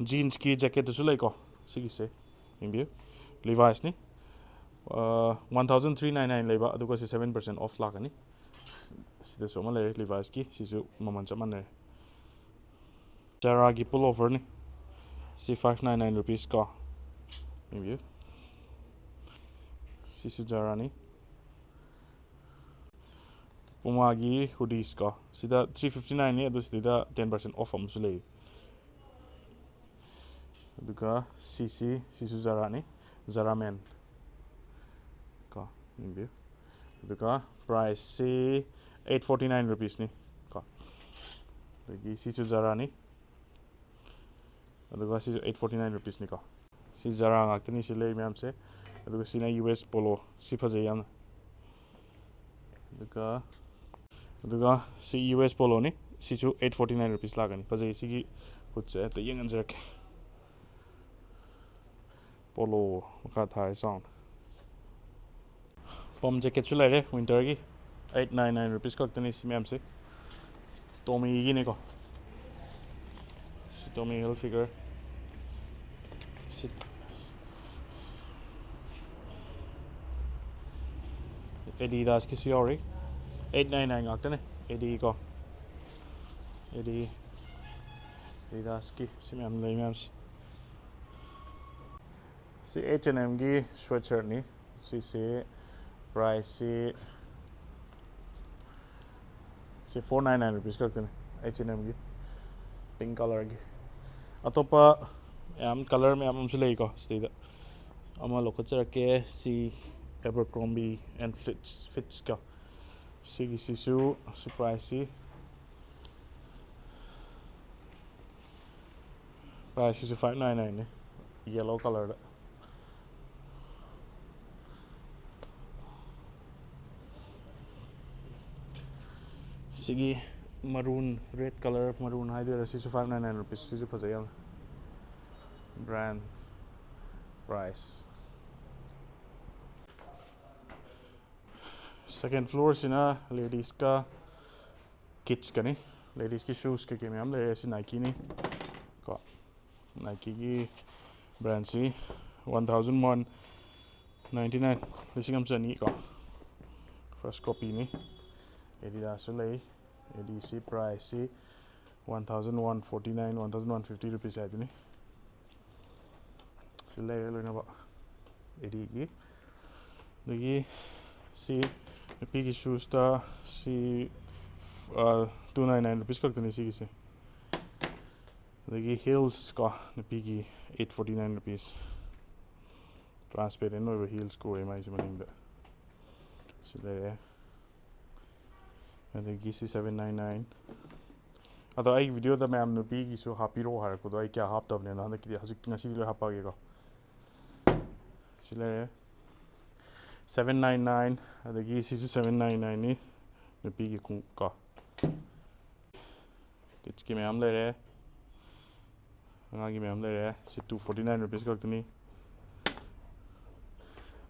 Jeansꯀꯤ jacketꯇꯁꯨ ꯂꯩꯀꯣ꯫ ꯁꯤꯒꯤꯁꯦ ꯌꯦꯡꯕꯤꯌꯨ꯫ Levi'sꯅꯤ꯫ One thousand three nine nine ꯂꯩꯕ, ꯑꯗꯨꯒ ꯁꯤ seven percent off ꯂꯥꯛꯀꯅꯤ꯫ ꯁꯤꯗꯁꯨ ꯑꯃ ꯂꯩꯔꯦ Levi'sꯀꯤ꯫ ꯁꯤꯁꯨ ꯃꯃꯜ ꯆꯞ ꯃꯥꯟꯅꯔꯦ꯫ Zaraꯒꯤ pulloverꯅꯤ꯫ ꯁꯤ five nine nine rupees ꯀꯣ꯫ ꯌꯦꯡꯕꯤꯌꯨ꯫ ꯁꯤꯁꯨ Zaraꯅꯤ꯫ Pumaꯒꯤ hoodies ꯀꯣ꯫ ꯁꯤꯗ three fifty nineꯅꯤ, ꯑꯗꯨ ꯁꯤꯗ ten percent off ꯑꯃꯁꯨ ꯂꯩ꯫ ꯑꯗꯨꯒ ꯁꯤꯁꯤ, ꯁꯤꯁꯨ Zaraꯅꯤ꯫ Zara Men ꯀꯣ, ꯌꯦꯡꯕꯤꯌꯨ꯫ ꯑꯗꯨꯒ priceꯁꯤ eight forty nine rupeesꯅꯤ ꯀꯣ꯫ ꯑꯗꯒꯤ ꯁꯤꯁꯨ Zaraꯅꯤ꯫ ꯑꯗꯨꯒ ꯁꯤꯁꯨ eight forty nine rupeesꯅꯤꯀꯣ꯫ ꯁꯤ Zara ꯉꯥꯛꯇꯅꯤ ꯁꯤ ꯂꯩ ꯃꯌꯥꯝꯁꯦ꯫ ꯑꯗꯨꯒ ꯁꯤꯅ US Polo꯫ ꯁꯤ ꯐꯖꯩ ꯌꯥꯝꯅ꯫ ꯑꯗꯨꯒ, ꯑꯗꯨꯒ ꯁꯤ US Poloꯅꯤ꯫ ꯁꯤꯁꯨ eight forty nine rupees ꯂꯥꯛꯀꯅꯤ꯫ ꯐꯖꯩ ꯁꯤꯒꯤ hoodꯁꯦ꯫ ꯍꯦꯛꯇ ꯌꯦꯡꯍꯟꯖꯔꯛꯀꯦ꯫ Polo ꯃꯈꯥ ꯊꯥꯔꯦ ꯆꯥꯎꯅ꯫ Pom jacketꯁꯨ ꯂꯩꯔꯦ winterꯒꯤ꯫ Eight nine nine rupees ꯈꯛꯇꯅꯤ ꯁꯤ ꯃꯌꯥꯝꯁꯦ꯫ Tommyꯒꯤꯅꯤꯀꯣ꯫ ꯁꯤ Tommy Hilfiger꯫ ꯁꯤ Adidasꯀꯤꯁꯨ ꯌꯥꯎꯔꯤ꯫ Eight nine nine ꯉꯥꯛꯇꯅꯦ꯫ Adi ꯀꯣ꯫ Adi꯫ Adidasꯀꯤ ꯁꯤ ꯃꯌꯥꯝ ꯂꯩ ꯃꯌꯥꯝꯁꯦ꯫ ꯁꯤ H and Mꯒꯤ sweatshirtꯅꯤ꯫ ꯁꯤꯁꯦ priceꯁꯤ ꯁꯤ four nine nine rupees ꯈꯛꯇꯅꯤ꯫ H and Mꯒꯤ pink colorꯒꯤ꯫ ꯑꯇꯣꯞꯄ ꯌꯥꯝ color ꯃꯌꯥꯝ ꯑꯃꯁꯨ ꯂꯩꯀꯣ ꯁꯤꯗꯩꯗ꯫ ꯑꯃ ꯂꯧꯈꯠꯆꯔꯛꯀꯦ꯫ ꯁꯤ Abercrombie and Fitch, Fitchꯀ꯫ ꯁꯤꯒꯤꯁꯤꯁꯨ ꯁꯤ priceꯁꯤ priceꯁꯤꯁꯨ five nine nineꯅꯤ, yellow colorꯗ꯫ ꯁꯤꯒꯤ maroon, red color maroon ꯍꯥꯏꯗꯣꯏꯔꯥ, ꯁꯤꯁꯨ five nine nine rupees꯫ ꯁꯤꯁꯨ ꯐꯖꯩ ꯌꯥꯝꯅ꯫ Brand, price꯫ Second floorꯁꯤꯅ ladiesꯀ kidskꯅꯤ꯫ Ladiesꯀꯤ shoes ꯀꯩꯀꯩ ꯃꯌꯥꯝ ꯂꯩꯔꯦ꯫ ꯁꯤ Nikeꯅꯤ ꯀꯣ꯫ Nikeꯒꯤ brandꯁꯤ one thousand one ninety nine, ꯂꯤꯁꯤꯡ ꯑꯃ ꯆꯅꯤ ꯀꯣ꯫ First copyꯅꯤ꯫ Adidasꯁꯨ ꯂꯩ꯫ Adidasꯁꯤ priceꯁꯤ one thousand one forty nine, one thousand one fifty rupees ꯍꯥꯏꯗꯨꯅꯤ꯫ ꯁꯤ ꯂꯩꯔꯦ ꯂꯣꯏꯅꯃꯛ Adidas꯫ ꯑꯗꯒꯤ ꯁꯤ ꯅꯨꯄꯤꯒꯤ shoesꯇ ꯁꯤ two nine nine rupees ꯈꯛꯇꯅꯤ ꯁꯤꯒꯤꯁꯦ꯫ ꯑꯗꯒꯤ heels ꯀꯣ, ꯅꯨꯄꯤꯒꯤ eight forty nine rupees꯫ Transparent ꯑꯣꯏꯕ heels ꯀꯣ ꯑꯣꯏ ꯃꯥꯏꯁꯦ ꯃꯅꯤꯡꯗ꯫ ꯁꯤ ꯂꯩꯔꯦ꯫ ꯑꯗꯒꯤ ꯁꯤ seven nine nine꯫ ꯑꯗꯣ ꯑꯩꯒꯤ videoꯗ ꯃꯌꯥꯝ ꯅꯨꯄꯤꯒꯤꯁꯨ ꯍꯥꯞꯄꯤꯔꯛꯑꯣ ꯍꯥꯏꯔꯛꯄꯗꯣ ꯑꯩ ꯀꯌꯥ ꯍꯥꯞꯇꯕꯅꯤꯅ ꯍꯟꯗꯛꯀꯤꯗꯤ, ꯍꯧꯖꯤꯛ ꯉꯁꯤꯗꯤ ꯂꯣꯏ ꯍꯥꯞꯄꯛꯑꯒꯦꯀꯣ꯫ ꯁꯤ ꯂꯩꯔꯦ seven nine nine꯫ ꯑꯗꯒꯤ ꯁꯤꯁꯨ seven nine nineꯅꯤ꯫ ꯅꯨꯄꯤꯒꯤ ꯈꯣꯡ ꯀꯣ꯫ Kidsꯀꯤ ꯃꯌꯥꯝ ꯂꯩꯔꯦ꯫ ꯑꯉꯥꯡꯒꯤ ꯃꯌꯥꯝ ꯂꯩꯔꯦ꯫ ꯁꯤ two forty nine rupees ꯈꯛꯇꯅꯤ꯫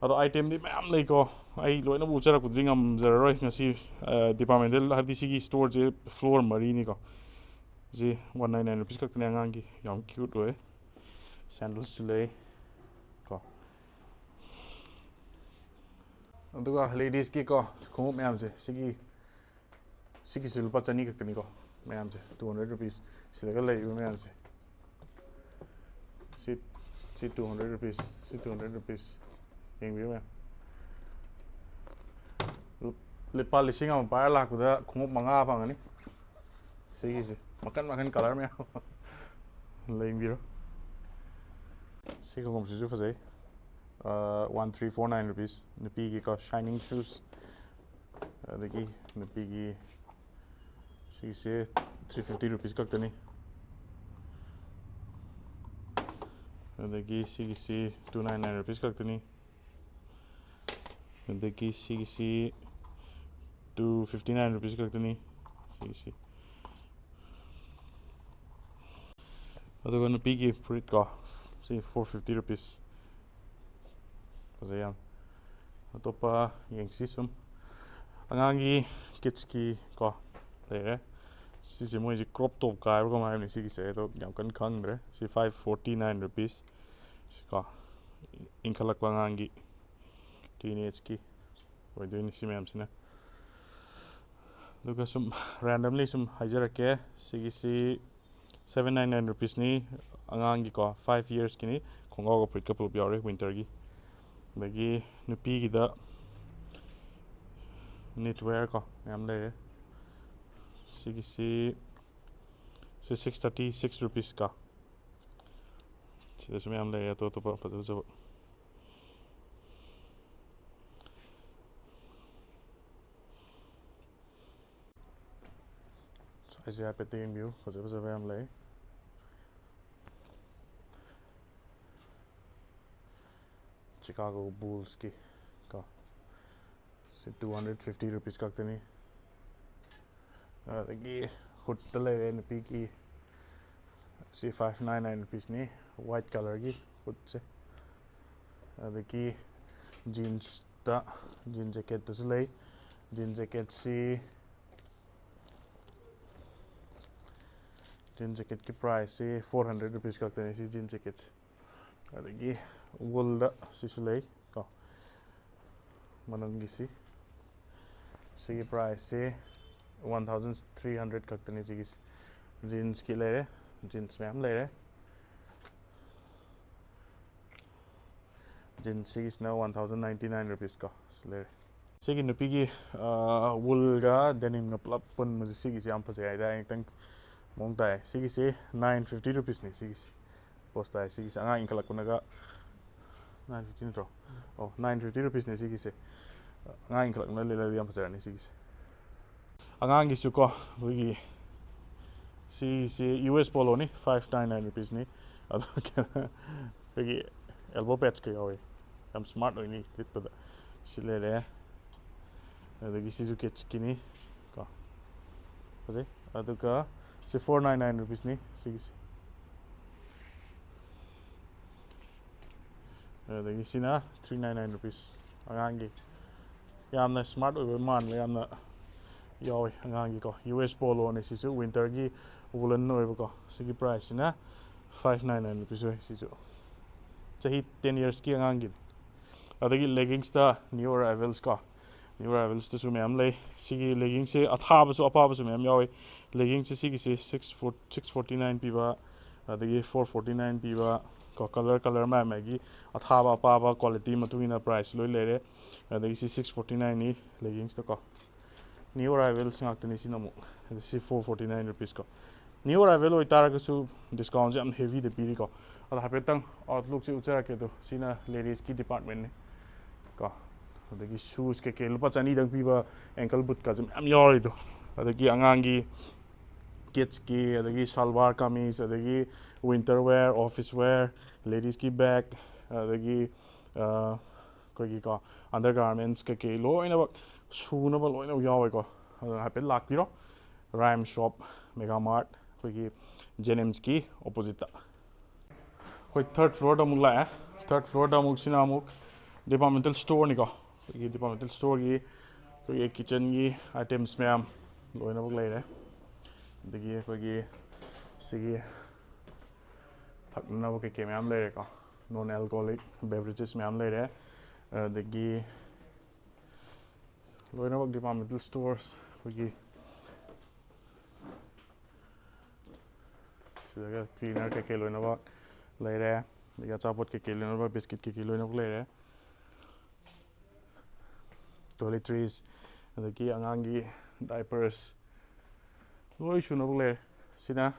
ꯑꯗꯣ itemꯗꯤ ꯃꯌꯥꯝ ꯂꯩꯀꯣ꯫ ꯑꯩ ꯂꯣꯏꯅꯕꯨ ꯎꯠꯆꯔꯛꯄꯗꯨꯗꯤ ꯉꯝꯖꯔꯔꯣꯏ ꯉꯁꯤ꯫ Departmental ꯍꯥꯏꯕꯗꯤ ꯁꯤꯒꯤ storeꯁꯦ floor ꯃꯔꯤꯅꯤꯀꯣ꯫ ꯁꯤ one nine nine rupees ꯈꯛꯇꯅꯤ꯫ ꯑꯉꯥꯡꯒꯤ ꯌꯥꯝ cute ꯑꯣꯏ꯫ Sandalsꯁꯨ ꯂꯩ ꯀꯣ꯫ ꯑꯗꯨꯒ ladiesꯀꯤ ꯀꯣ, ꯈꯣꯡꯎꯞ ꯃꯌꯥꯝꯁꯦ ꯁꯤꯒꯤ ꯁꯤꯒꯤꯁꯤ ꯂꯨꯄꯥ ꯆꯅꯤ ꯈꯛꯇꯅꯤꯀꯣ꯫ ꯃꯌꯥꯝꯁꯦ, two hundred rupees꯫ ꯁꯤꯗꯒ ꯂꯩꯔꯤꯕ ꯃꯌꯥꯝꯁꯦ, ꯁꯤ ꯁꯤ two hundred rupees, ꯁꯤ two hundred rupees꯫ ꯌꯦꯡꯕꯤꯌꯨ ꯃꯌꯥꯝ, ꯂꯨ- ꯂꯨꯄꯥ ꯂꯤꯁꯤꯡ ꯑꯃ ꯄꯥꯏꯔ ꯂꯥꯛꯄꯗ ꯈꯣꯡꯎꯞ ꯃꯉꯥ ꯐꯪꯒꯅꯤ꯫ ꯁꯤꯒꯤꯁꯦ ꯃꯈꯟ ꯃꯈꯟ colour ꯃꯌꯥꯝ꯫ ꯂꯩꯕꯤꯔꯣ꯫ ꯁꯤ ꯈꯣꯡꯎꯞꯁꯤꯁꯨ ꯐꯖꯩ꯫ One three four nine rupees꯫ ꯅꯨꯄꯤꯒꯤꯀꯣ, shining shoes꯫ ꯑꯗꯒꯤ ꯅꯨꯄꯤꯒꯤ ꯁꯤꯒꯤꯁꯦ three fifty rupees ꯈꯛꯇꯅꯤ꯫ ꯑꯗꯒꯤ ꯁꯤꯒꯤꯁꯤ two nine nine rupees ꯈꯛꯇꯅꯤ꯫ ꯑꯗꯒꯤ ꯁꯤꯒꯤꯁꯤ two fifty nine rupees ꯈꯛꯇꯅꯤ꯫ ꯁꯤꯒꯤꯁꯤ꯫ ꯑꯗꯨꯒ ꯅꯨꯄꯤꯒꯤ ꯐꯨꯔꯤꯠꯀꯣ, ꯁꯤ four fifty rupees꯫ ꯐꯖꯩ ꯌꯥꯝ꯫ ꯑꯇꯣꯞꯄ ꯌꯦꯡꯁꯤ ꯁꯨꯝ꯫ ꯑꯉꯥꯡꯒꯤ kidsꯀꯤ ꯀꯣ ꯂꯩꯔꯦ꯫ ꯁꯤꯁꯦ ꯃꯣꯏꯁꯦ crop top ꯀꯥꯏꯕ꯭ꯔꯥ ꯀꯃꯥꯏ ꯍꯥꯏꯕꯅꯤ ꯁꯤꯒꯤꯁꯦ, ꯑꯗꯣ ꯌꯥꯝ ꯀꯟꯅ ꯈꯪꯗ꯭ꯔꯦ꯫ ꯁꯤ five forty nine rupees꯫ ꯁꯤꯀꯣ, ꯏꯟꯈꯠꯂꯛꯄ ꯑꯉꯥꯡꯒꯤ teenageꯀꯤ ꯑꯣꯏꯗꯣꯏꯅꯤ ꯁꯤ ꯃꯌꯥꯝꯁꯤꯅ꯫ ꯑꯗꯨꯒ ꯁꯨꯝ randomly ꯁꯨꯝ ꯍꯥꯏꯖꯔꯛꯀꯦ꯫ ꯁꯤꯒꯤꯁꯤ seven nine nine rupeesꯅꯤ꯫ ꯑꯉꯥꯡꯒꯤꯀꯣ, five yearsꯀꯤꯅꯤ꯫ ꯈꯣꯡꯒ꯭ꯔꯥꯎꯒ ꯐꯨꯔꯤꯠꯀ ꯄꯨꯂꯞ ꯌꯥꯎꯔꯦ winterꯒꯤ꯫ ꯑꯗꯒꯤ ꯅꯨꯄꯤꯒꯤꯗ knitwear ꯀꯣ ꯃꯌꯥꯝ ꯂꯩꯔꯦ꯫ ꯁꯤꯒꯤꯁꯤ ꯁꯤ six thirty six rupeesꯀ꯫ ꯁꯤꯗꯁꯨ ꯃꯌꯥꯝ ꯂꯩꯔꯦ ꯑꯇꯣꯞ ꯑꯇꯣꯞꯄ ꯐꯖ ꯐꯖꯕ꯫ ꯁ꯭ꯋꯥꯏꯁꯦ ꯍꯥꯏꯐꯦꯠꯇ ꯌꯦꯡꯕꯤꯌꯨ, ꯐꯖ ꯐꯖꯕ ꯌꯥꯝ ꯂꯩ꯫ Chicago Bullsꯀꯤ ꯀꯣ, ꯁꯤ two hundred fifty rupees ꯈꯛꯇꯅꯤ꯫ ꯑꯗꯒꯤ hoodꯇ ꯂꯩꯔꯦ ꯅꯨꯄꯤꯒꯤ, ꯁꯤ five nine nine rupeesꯅꯤ, white colourꯒꯤ hoodꯁꯦ꯫ ꯑꯗꯒꯤ jeansꯇ, jean jacketꯇꯁꯨ ꯂꯩ꯫ Jean jacketꯁꯤ, jean jacketꯀꯤ priceꯁꯤ four hundred rupees ꯈꯛꯇꯅꯤ ꯁꯤ jean jacketꯁꯦ꯫ ꯑꯗꯒꯤ woolꯗ ꯁꯤꯁꯨ ꯂꯩ ꯀꯣ, ꯃꯅꯨꯡꯒꯤꯁꯤ꯫ ꯁꯤꯒꯤ priceꯁꯤ One thousand three hundred ꯈꯛꯇꯅꯤ ꯁꯤꯒꯤꯁꯦ. ꯖꯤꯟꯁꯀꯤ ꯂꯩꯔꯦ, ꯖꯤꯟꯁ ꯃꯌꯥꯝ ꯂꯩꯔꯦ. ꯖꯤꯟꯁ ꯁꯤꯒꯤꯁꯤꯅ one thousand ninety nine rupees ꯀꯣ. ꯁꯤ ꯂꯩꯔꯦ. ꯁꯤꯒꯤ ꯅꯨꯄꯤꯒꯤ ꯋꯨꯜꯒ ꯗꯦꯅꯤꯝꯒ ꯄꯨꯂꯞ ꯄꯨꯟꯕꯁꯦ, ꯁꯤꯒꯤꯁꯦ ꯌꯥꯝ ꯐꯖꯩ ꯍꯥꯏꯇꯥꯔꯦ, ꯈꯤꯇꯪ ꯃꯑꯣꯡ ꯇꯥꯏ. ꯁꯤꯒꯤꯁꯦ nine fifty rupeesꯅꯤ ꯁꯤꯒꯤꯁꯦ. ꯄꯣꯁ ꯇꯥꯏ. ꯁꯤꯒꯤꯁꯦ ꯑꯉꯥꯡ ꯏꯟꯈꯠꯂꯛꯄꯅꯒ, nine fifty ꯅꯠꯇ꯭ꯔꯣ? ꯑꯣ, nine fifty rupeesꯅꯦ ꯁꯤꯒꯤꯁꯦ. ꯑꯉꯥꯡ ꯏꯟꯈꯠꯂꯛꯄꯅ ꯂꯤꯠꯂꯗꯤ ꯌꯥꯝ ꯐꯖꯔꯅꯤ ꯁꯤꯒꯤꯁꯦ. ꯑꯉꯥꯡꯒꯤꯁꯨ ꯀꯣ, ꯑꯩꯈꯣꯏꯒꯤ ꯁꯤꯁꯦ U S Poloꯅꯤ, five nine nine rupeesꯅꯤ. ꯑꯗꯣ ꯀꯩꯅꯣ, ꯑꯩꯈꯣꯏꯒꯤ elbow padsꯀ ꯌꯥꯎꯋꯤ. ꯌꯥꯝ smart ꯑꯣꯏꯅꯤ ꯂꯤꯠꯄꯗ. ꯁꯤ ꯂꯩꯔꯦ. ꯑꯗꯒꯤ ꯁꯤꯁꯨ kidsꯀꯤꯅꯤ ꯀꯣ. ꯐꯖꯩ. ꯑꯗꯨꯒ ꯁꯤ four nine nine rupeesꯅꯤ ꯁꯤꯒꯤꯁꯦ. ꯑꯗꯒꯤ ꯁꯤꯅ three nine nine rupees. ꯑꯉꯥꯡꯒꯤ ꯌꯥꯝꯅ smart ꯑꯣꯏꯕ ꯃꯥꯟꯕ ꯌꯥꯝꯅ ꯌꯥꯎꯋꯤ ꯑꯉꯥꯡꯒꯤꯀꯣ. U S Poloꯅꯤ ꯁꯤꯁꯨ, winterꯒꯤ woolen ꯑꯣꯏꯕꯀꯣ. ꯁꯤꯒꯤ priceꯁꯤꯅ five nine nine rupees ꯑꯣꯏ ꯁꯤꯁꯨ. ꯆꯍꯤ ten yearsꯀꯤ ꯑꯉꯥꯡꯒꯤꯅꯤ. ꯑꯗꯒꯤ leggingsꯇ new arrivals ꯀꯣ. New arrivalsꯇꯁꯨ ꯃꯌꯥꯝ ꯂꯩ. ꯁꯤꯒꯤ leggingsꯁꯦ ꯑꯊꯥꯕꯁꯨ ꯑꯄꯥꯕꯁꯨ ꯃꯌꯥꯝ ꯌꯥꯎꯋꯤ. Leggingsꯁꯦ ꯁꯤꯒꯤꯁꯦ six four, six forty nine ꯄꯤꯕ, ꯑꯗꯒꯤ four forty nine ꯄꯤꯕ ꯀꯣ. Colour, colour ꯃꯥꯏ ꯃꯥꯏꯒꯤ ꯑꯊꯥꯕ ꯑꯄꯥꯕ quality ꯃꯇꯨꯡ ꯏꯟꯅ price ꯂꯣꯏ ꯂꯩꯔꯦ. ꯑꯗꯒꯤ ꯁꯤ six forty nineꯅꯤ leggingsꯇ ꯀꯣ. New arrivals ꯉꯥꯛꯇꯅꯤ ꯁꯤꯅ ꯑꯃꯨꯛ. ꯑꯗ ꯁꯤ four forty nine rupees ꯀꯣ. New arrival ꯑꯣꯏꯇꯥꯔꯒꯁꯨ discountꯁꯦ ꯌꯥꯝ heavyꯗ ꯄꯤꯔꯤꯀꯣ. ꯑꯗꯣ ꯍꯥꯏꯐꯦꯠꯇꯪ outlookꯁꯦ ꯎꯠꯆꯔꯛꯀꯦ. ꯑꯗꯣ ꯁꯤꯅ ladiesꯀꯤ departmentꯅꯤ ꯀꯣ. ꯑꯗꯒꯤ shoes ꯀꯩꯀꯩ ꯂꯨꯄꯥ ꯆꯅꯤꯗꯪ ꯄꯤꯕ ankle bootꯀꯁꯨ ꯃꯌꯥꯝ ꯌꯥꯎꯔꯤꯗꯣ. ꯑꯗꯒꯤ ꯑꯉꯥꯡꯒꯤ kidsꯀꯤ, ꯑꯗꯒꯤ salwar kameez, ꯑꯗꯒꯤ winter wear, office wear, ladiesꯀꯤ bag, ꯑꯗꯒꯤ ꯑ, ꯑꯩꯈꯣꯏꯒꯤꯀꯣ undergarments ꯀꯩꯀꯩ ꯂꯣꯏꯅꯃꯛ ꯁꯨꯅꯕ ꯂꯣꯏꯅꯃꯛ ꯌꯥꯎꯋꯦꯀꯣ. ꯑꯗꯨꯅ ꯍꯥꯏꯐꯦꯠ ꯂꯥꯛꯄꯤꯔꯣ. Rhymes Shop, Mega Mart, ꯑꯩꯈꯣꯏꯒꯤ Jennimsꯀꯤ oppositeꯇ. ꯑꯩꯈꯣꯏ third floorꯗ ꯑꯃꯨꯛ ꯂꯥꯛꯑꯦ. Third floorꯗ ꯑꯃꯨꯛ ꯁꯤꯅ ꯑꯃꯨꯛ departmental storeꯅꯤꯀꯣ. ꯑꯩꯈꯣꯏꯒꯤ departmental storeꯒꯤ ꯑꯩꯈꯣꯏꯒꯤ kitchenꯒꯤ items ꯃꯌꯥꯝ ꯂꯣꯏꯅꯃꯛ ꯂꯩꯔꯦ. ꯑꯗꯒꯤ ꯑꯩꯈꯣꯏꯒꯤ ꯁꯤꯒꯤ ꯊꯛꯅꯕ ꯀꯩꯀꯩ ꯃꯌꯥꯝ ꯂꯩꯔꯦꯀꯣ. Non alcoholic beverages ꯃꯌꯥꯝ ꯂꯩꯔꯦ. ꯑꯗꯒꯤ ꯂꯣꯏꯅꯃꯛ departmental stores, ꯑꯩꯈꯣꯏꯒꯤ ꯁꯤꯗꯒ ꯀ꯭ꯂꯤꯅꯔ ꯀꯩꯀꯩ ꯂꯣꯏꯅꯃꯛ ꯂꯩꯔꯦ꯫ ꯑꯗꯒꯤ ꯑꯆꯥꯄꯣꯠ ꯀꯩꯀꯩ ꯂꯣꯏꯅꯃꯛ, ꯕꯤꯁꯀꯤꯠ ꯀꯩꯀꯩ ꯂꯣꯏꯅꯃꯛ ꯂꯩꯔꯦ꯫ ꯇꯣꯏꯂꯦꯇ꯭ꯔꯤꯁ, ꯑꯗꯒꯤ ꯑꯉꯥꯡꯒꯤ ꯗꯥꯏꯄꯔꯁ, ꯂꯣꯏ ꯁꯨꯅꯕ ꯂꯩꯔꯦ꯫ ꯁꯤꯅ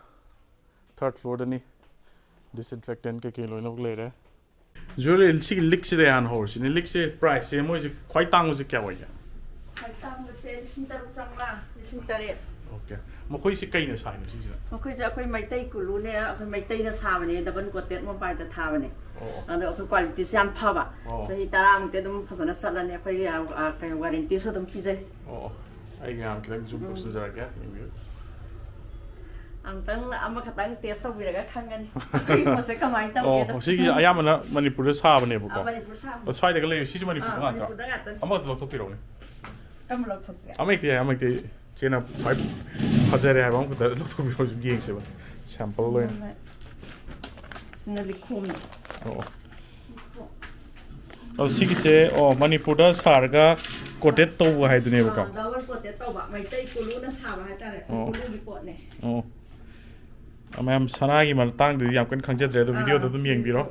ꯊꯥꯔꯠ ꯐ꯭ꯂꯣꯔꯗꯅꯤ꯫ ꯗꯤꯁꯏꯟꯐꯦꯛꯇꯦꯟ ꯀꯩꯀꯩ ꯂꯣꯏꯅꯃꯛ ꯂꯩꯔꯦ꯫ ꯖꯨꯋꯦꯜ, ꯁꯤꯒꯤ ꯂꯤꯛꯁꯤꯗ ꯍꯥꯟꯅ ꯍꯧꯔꯁꯤꯅꯦ꯫ ꯂꯤꯛꯁꯦ ꯄ꯭ꯔꯥꯏꯁꯁꯦ ꯃꯣꯏꯁꯦ ꯈ꯭ꯋꯥꯏ ꯇꯥꯡꯕꯁꯦ ꯀꯌꯥ ꯑꯣꯏꯒꯦ? ꯈ꯭ꯋꯥꯏ ꯇꯥꯡꯕꯁꯦ ꯂꯤꯁꯤꯡ ꯇꯔꯨꯛ ꯆꯥꯝꯃꯉꯥ, ꯂꯤꯁꯤꯡ ꯇꯔꯦꯠ꯫ ꯑꯣꯀꯦ꯫ ꯃꯈꯣꯏꯁꯦ ꯀꯩꯅ ꯁꯥꯏꯅꯣ ꯁꯤꯁꯤꯅ? ꯃꯈꯣꯏꯁꯦ ꯑꯩꯈꯣꯏ ꯃꯩꯇꯩ ꯀꯨꯂꯨꯅꯦ, ꯑꯩꯈꯣꯏ ꯃꯩꯇꯩꯅ ꯁꯥꯕꯅꯦ, ꯗꯕꯜ ꯀꯣꯇꯦꯠ ꯃꯣꯕꯥꯏꯜꯗ ꯊꯥꯕꯅꯦ꯫ ꯑꯣ, ꯑꯣ꯫ ꯑꯗꯣ ꯑꯩꯈꯣꯏ ꯀ꯭ꯋꯥꯂꯤꯇꯤꯁꯦ ꯌꯥꯝ ꯐꯕ꯫ ꯑꯣ꯫ ꯆꯍꯤ ꯇꯔꯥꯃꯨꯛꯇꯤ ꯑꯗꯨꯝ ꯐꯖꯅ ꯆꯠꯂꯅꯤ꯫ ꯑꯩꯈꯣꯏꯒꯤ, ꯑ, ꯀꯩꯅꯣ, ꯋꯥꯔꯦꯟꯇꯤꯁꯨ ꯑꯗꯨꯝ ꯄꯤꯖꯩ꯫ ꯑꯣ, ꯑꯣ꯫ ꯑꯩ ꯃꯌꯥꯝ ꯈꯤꯇꯪ ꯖꯨꯝ ꯎꯝ꯫ ꯇꯧꯁꯤꯟꯖꯔꯛꯀꯦ, ꯌꯦꯡꯕꯤꯌꯨ꯫ ꯑꯃꯨꯛꯇꯪ ꯑꯃꯈꯛꯇꯪ ꯇꯦꯁ ꯇꯧꯕꯤꯔꯒ ꯈꯪꯒꯅꯤ ꯑꯩꯈꯣꯏꯒꯤ ꯄꯣꯠꯁꯦ ꯀꯃꯥꯏꯅ ꯇꯧꯒꯦꯗꯣ꯫ ꯑꯣ, ꯁꯤꯒꯤꯁꯦ ꯑꯌꯥꯝꯕꯅ ꯃꯅꯤꯄꯨꯔꯗ ꯁꯥꯕꯅꯦꯕꯀꯣ꯫ ꯑꯥ, ꯃꯅꯤꯄꯨꯔ ꯁꯥꯕꯅꯦ꯫ ꯑꯣ, ꯁ꯭ꯋꯥꯏꯗꯒ ꯂꯩꯔꯦ꯫ ꯁꯤꯁꯨ ꯃꯅꯤꯄꯨꯔꯗ ꯑꯥ, ꯉꯥꯛꯇ? ꯃꯅꯤꯄꯨꯔꯗ ꯉꯥꯛꯇꯅꯦ꯫ ꯑꯃꯈꯛꯇ ꯂꯧꯊꯣꯛꯄꯤꯔꯛꯎꯅꯦ꯫ ꯀꯔꯝꯕ ꯂꯧꯊꯣꯛꯁꯤꯒꯦ? ꯑꯃ ꯍꯦꯛꯇ ꯌꯥꯏ, ꯑꯃ ꯍꯦꯛꯇ ꯌꯥꯏ꯫ ꯆꯦꯅ ꯈ꯭ꯋꯥꯏ ꯐꯖꯔꯦ ꯍꯥꯏꯕ ꯑꯃꯈꯛꯇ ꯂꯧꯊꯣꯛꯄꯤꯔꯛꯑꯣ, ꯁꯨꯝ ꯌꯦꯡꯁꯦꯕ꯫ ꯁꯦꯝꯄꯜ ꯑꯣꯏꯅ꯫ ꯁꯤꯅ ꯂꯤꯈꯣꯝꯅꯦ꯫ ꯑꯣ, ꯑꯣ꯫ ꯑꯣ, ꯁꯤꯒꯤꯁꯦ, ꯑꯣ, ꯃꯅꯤꯄꯨꯔꯗ ꯁꯥꯔꯒ ꯀꯣꯇꯦꯠ ꯇꯧꯕ ꯍꯥꯏꯗꯨꯅꯦꯕꯀꯣ꯫ ꯑꯥ, ꯗꯕꯜ ꯀꯣꯇꯦꯠ ꯇꯧꯕ, ꯃꯩꯇꯩ ꯀꯣꯂꯨꯅ ꯁꯥꯕ ꯍꯥꯏꯇꯥꯔꯦ, ꯑꯣ꯫ ꯀꯣꯂꯨꯒꯤ ꯄꯣꯠꯅꯦ꯫ ꯑꯣ꯫ ꯑ, ꯃꯌꯥꯝ ꯁꯅꯥꯒꯤ ꯃꯇꯥꯡꯗꯗꯤ ꯌꯥꯝ ꯀꯟꯅ ꯈꯪꯖꯗ꯭ꯔꯦ, ꯑꯗꯣ ꯑꯥ, ꯚꯤꯗꯤꯑꯣꯗ ꯑꯗꯨꯝ ꯁꯤꯁꯨ꯫ ꯌꯦꯡꯕꯤꯔꯣ꯫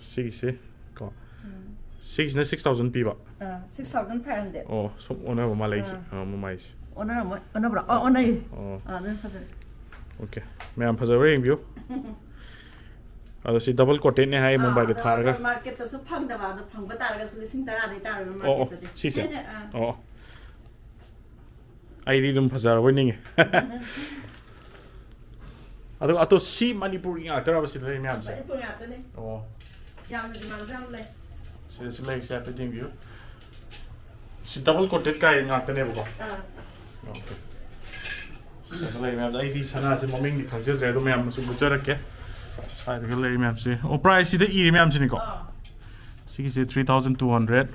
ꯁꯤꯒꯤꯁꯦ ꯀꯣ꯫ ꯎꯝ꯫ ꯁꯤꯒꯤꯁꯤꯅ ꯁꯤꯛꯁ ꯊꯥꯎꯖꯟ ꯄꯤꯕ꯫ ꯑꯥ, ꯁꯤꯛꯁ ꯊꯥꯎꯖꯟ ꯐꯥꯏꯚ ꯍꯟꯗ꯭ꯔꯦꯠ꯫ ꯑꯣ, ꯁꯨꯝ ꯑꯣꯟꯅꯕ ꯃꯥꯜꯂꯦ ꯑꯩꯁꯦ꯫ ꯑꯥ꯫ ꯑꯥ, ꯃꯃꯥꯏꯁꯦ꯫ ꯑꯣꯟꯅꯔꯝꯃꯣꯏ? ꯑꯣꯟꯅꯕ꯭ꯔꯣ? ꯑꯣ, ꯑꯣꯟꯅꯩ꯫ ꯑꯣ꯫ ꯑꯥ, ꯑꯗꯨꯅ ꯐꯖꯩ꯫ ꯑꯣꯀꯦ꯫ ꯃꯌꯥꯝ ꯐꯖꯕ꯭ꯔꯥ ꯌꯦꯡꯕꯤꯌꯨ꯫ ꯑꯗꯣ ꯁꯤ ꯗꯕꯜ ꯀꯣꯇꯦꯠꯅꯦ ꯍꯥꯏ, ꯑꯥ, ꯃꯨꯝꯕꯥꯏꯗ ꯑꯗꯣ ꯊꯥꯔꯒ꯫ ꯃꯥꯔꯀꯦꯠꯇꯁꯨ ꯐꯪꯗꯕ, ꯑꯗꯣ ꯐꯪꯕ ꯇꯥꯔꯒꯁꯨ ꯂꯤꯁꯤꯡ ꯇꯔꯥꯗꯩ ꯇꯥꯔꯣꯏꯕ ꯑꯣ, ꯑꯣ, ꯃꯥꯔꯀꯦꯠꯇꯗꯤ꯫ ꯁꯤꯁꯦ? ꯑꯥ꯫ ꯑꯣ, ꯑꯣ꯫ ꯑꯩꯗꯤ ꯑꯗꯨꯝ ꯐꯖꯔꯕꯣꯏ ꯅꯤꯡꯉꯦ꯫ ꯑꯗꯨꯒ ꯑꯇꯣ ꯁꯤ ꯃꯅꯤꯄꯨꯔꯒꯤ ꯉꯥꯛꯇꯔꯕ ꯁꯤꯗ ꯂꯩ ꯃꯌꯥꯝꯁꯦ? ꯃꯅꯤꯄꯨꯔ ꯉꯥꯛꯇꯅꯦ꯫ ꯑꯣ꯫ ꯌꯥꯝꯅ ꯗꯤꯃꯥꯟꯁꯨ ꯌꯥꯝ ꯂꯩ꯫ ꯁꯤꯗꯁꯨ ꯂꯩꯔꯤꯁꯦ ꯍꯥꯏꯐꯦꯠ ꯌꯦꯡꯕꯤꯌꯨ꯫ ꯁꯤ ꯗꯕꯜ ꯀꯣꯇꯦꯠ ꯀꯥꯏ ꯉꯥꯛꯇꯅꯦꯕꯀꯣ? ꯑꯥ꯫ ꯑꯣꯀꯦ꯫ ꯁꯤꯗ ꯂꯩ ꯃꯌꯥꯝꯗꯣ ꯑꯩꯗꯤ ꯁꯅꯥꯁꯦ ꯃꯃꯤꯡꯗꯤ ꯈꯪꯖꯗ꯭ꯔꯦ, ꯑꯗꯣ ꯃꯌꯥꯝ ꯁꯨꯝ ꯎꯠꯆꯔꯛꯀꯦ꯫ ꯁ꯭ꯋꯥꯏꯗꯒ ꯂꯩꯔꯤ ꯃꯌꯥꯝꯁꯦ꯫ ꯑꯣ, ꯄ꯭ꯔꯥꯏꯁꯁꯤꯗ ꯏꯔꯤ ꯃꯌꯥꯝꯁꯤꯅꯤꯀꯣ? ꯑꯥ꯫ ꯁꯤꯒꯤꯁꯦ ꯊ꯭ꯔꯤ ꯊꯥꯎꯖꯟ ꯇꯨ ꯍꯟꯗ꯭ꯔꯦꯠ,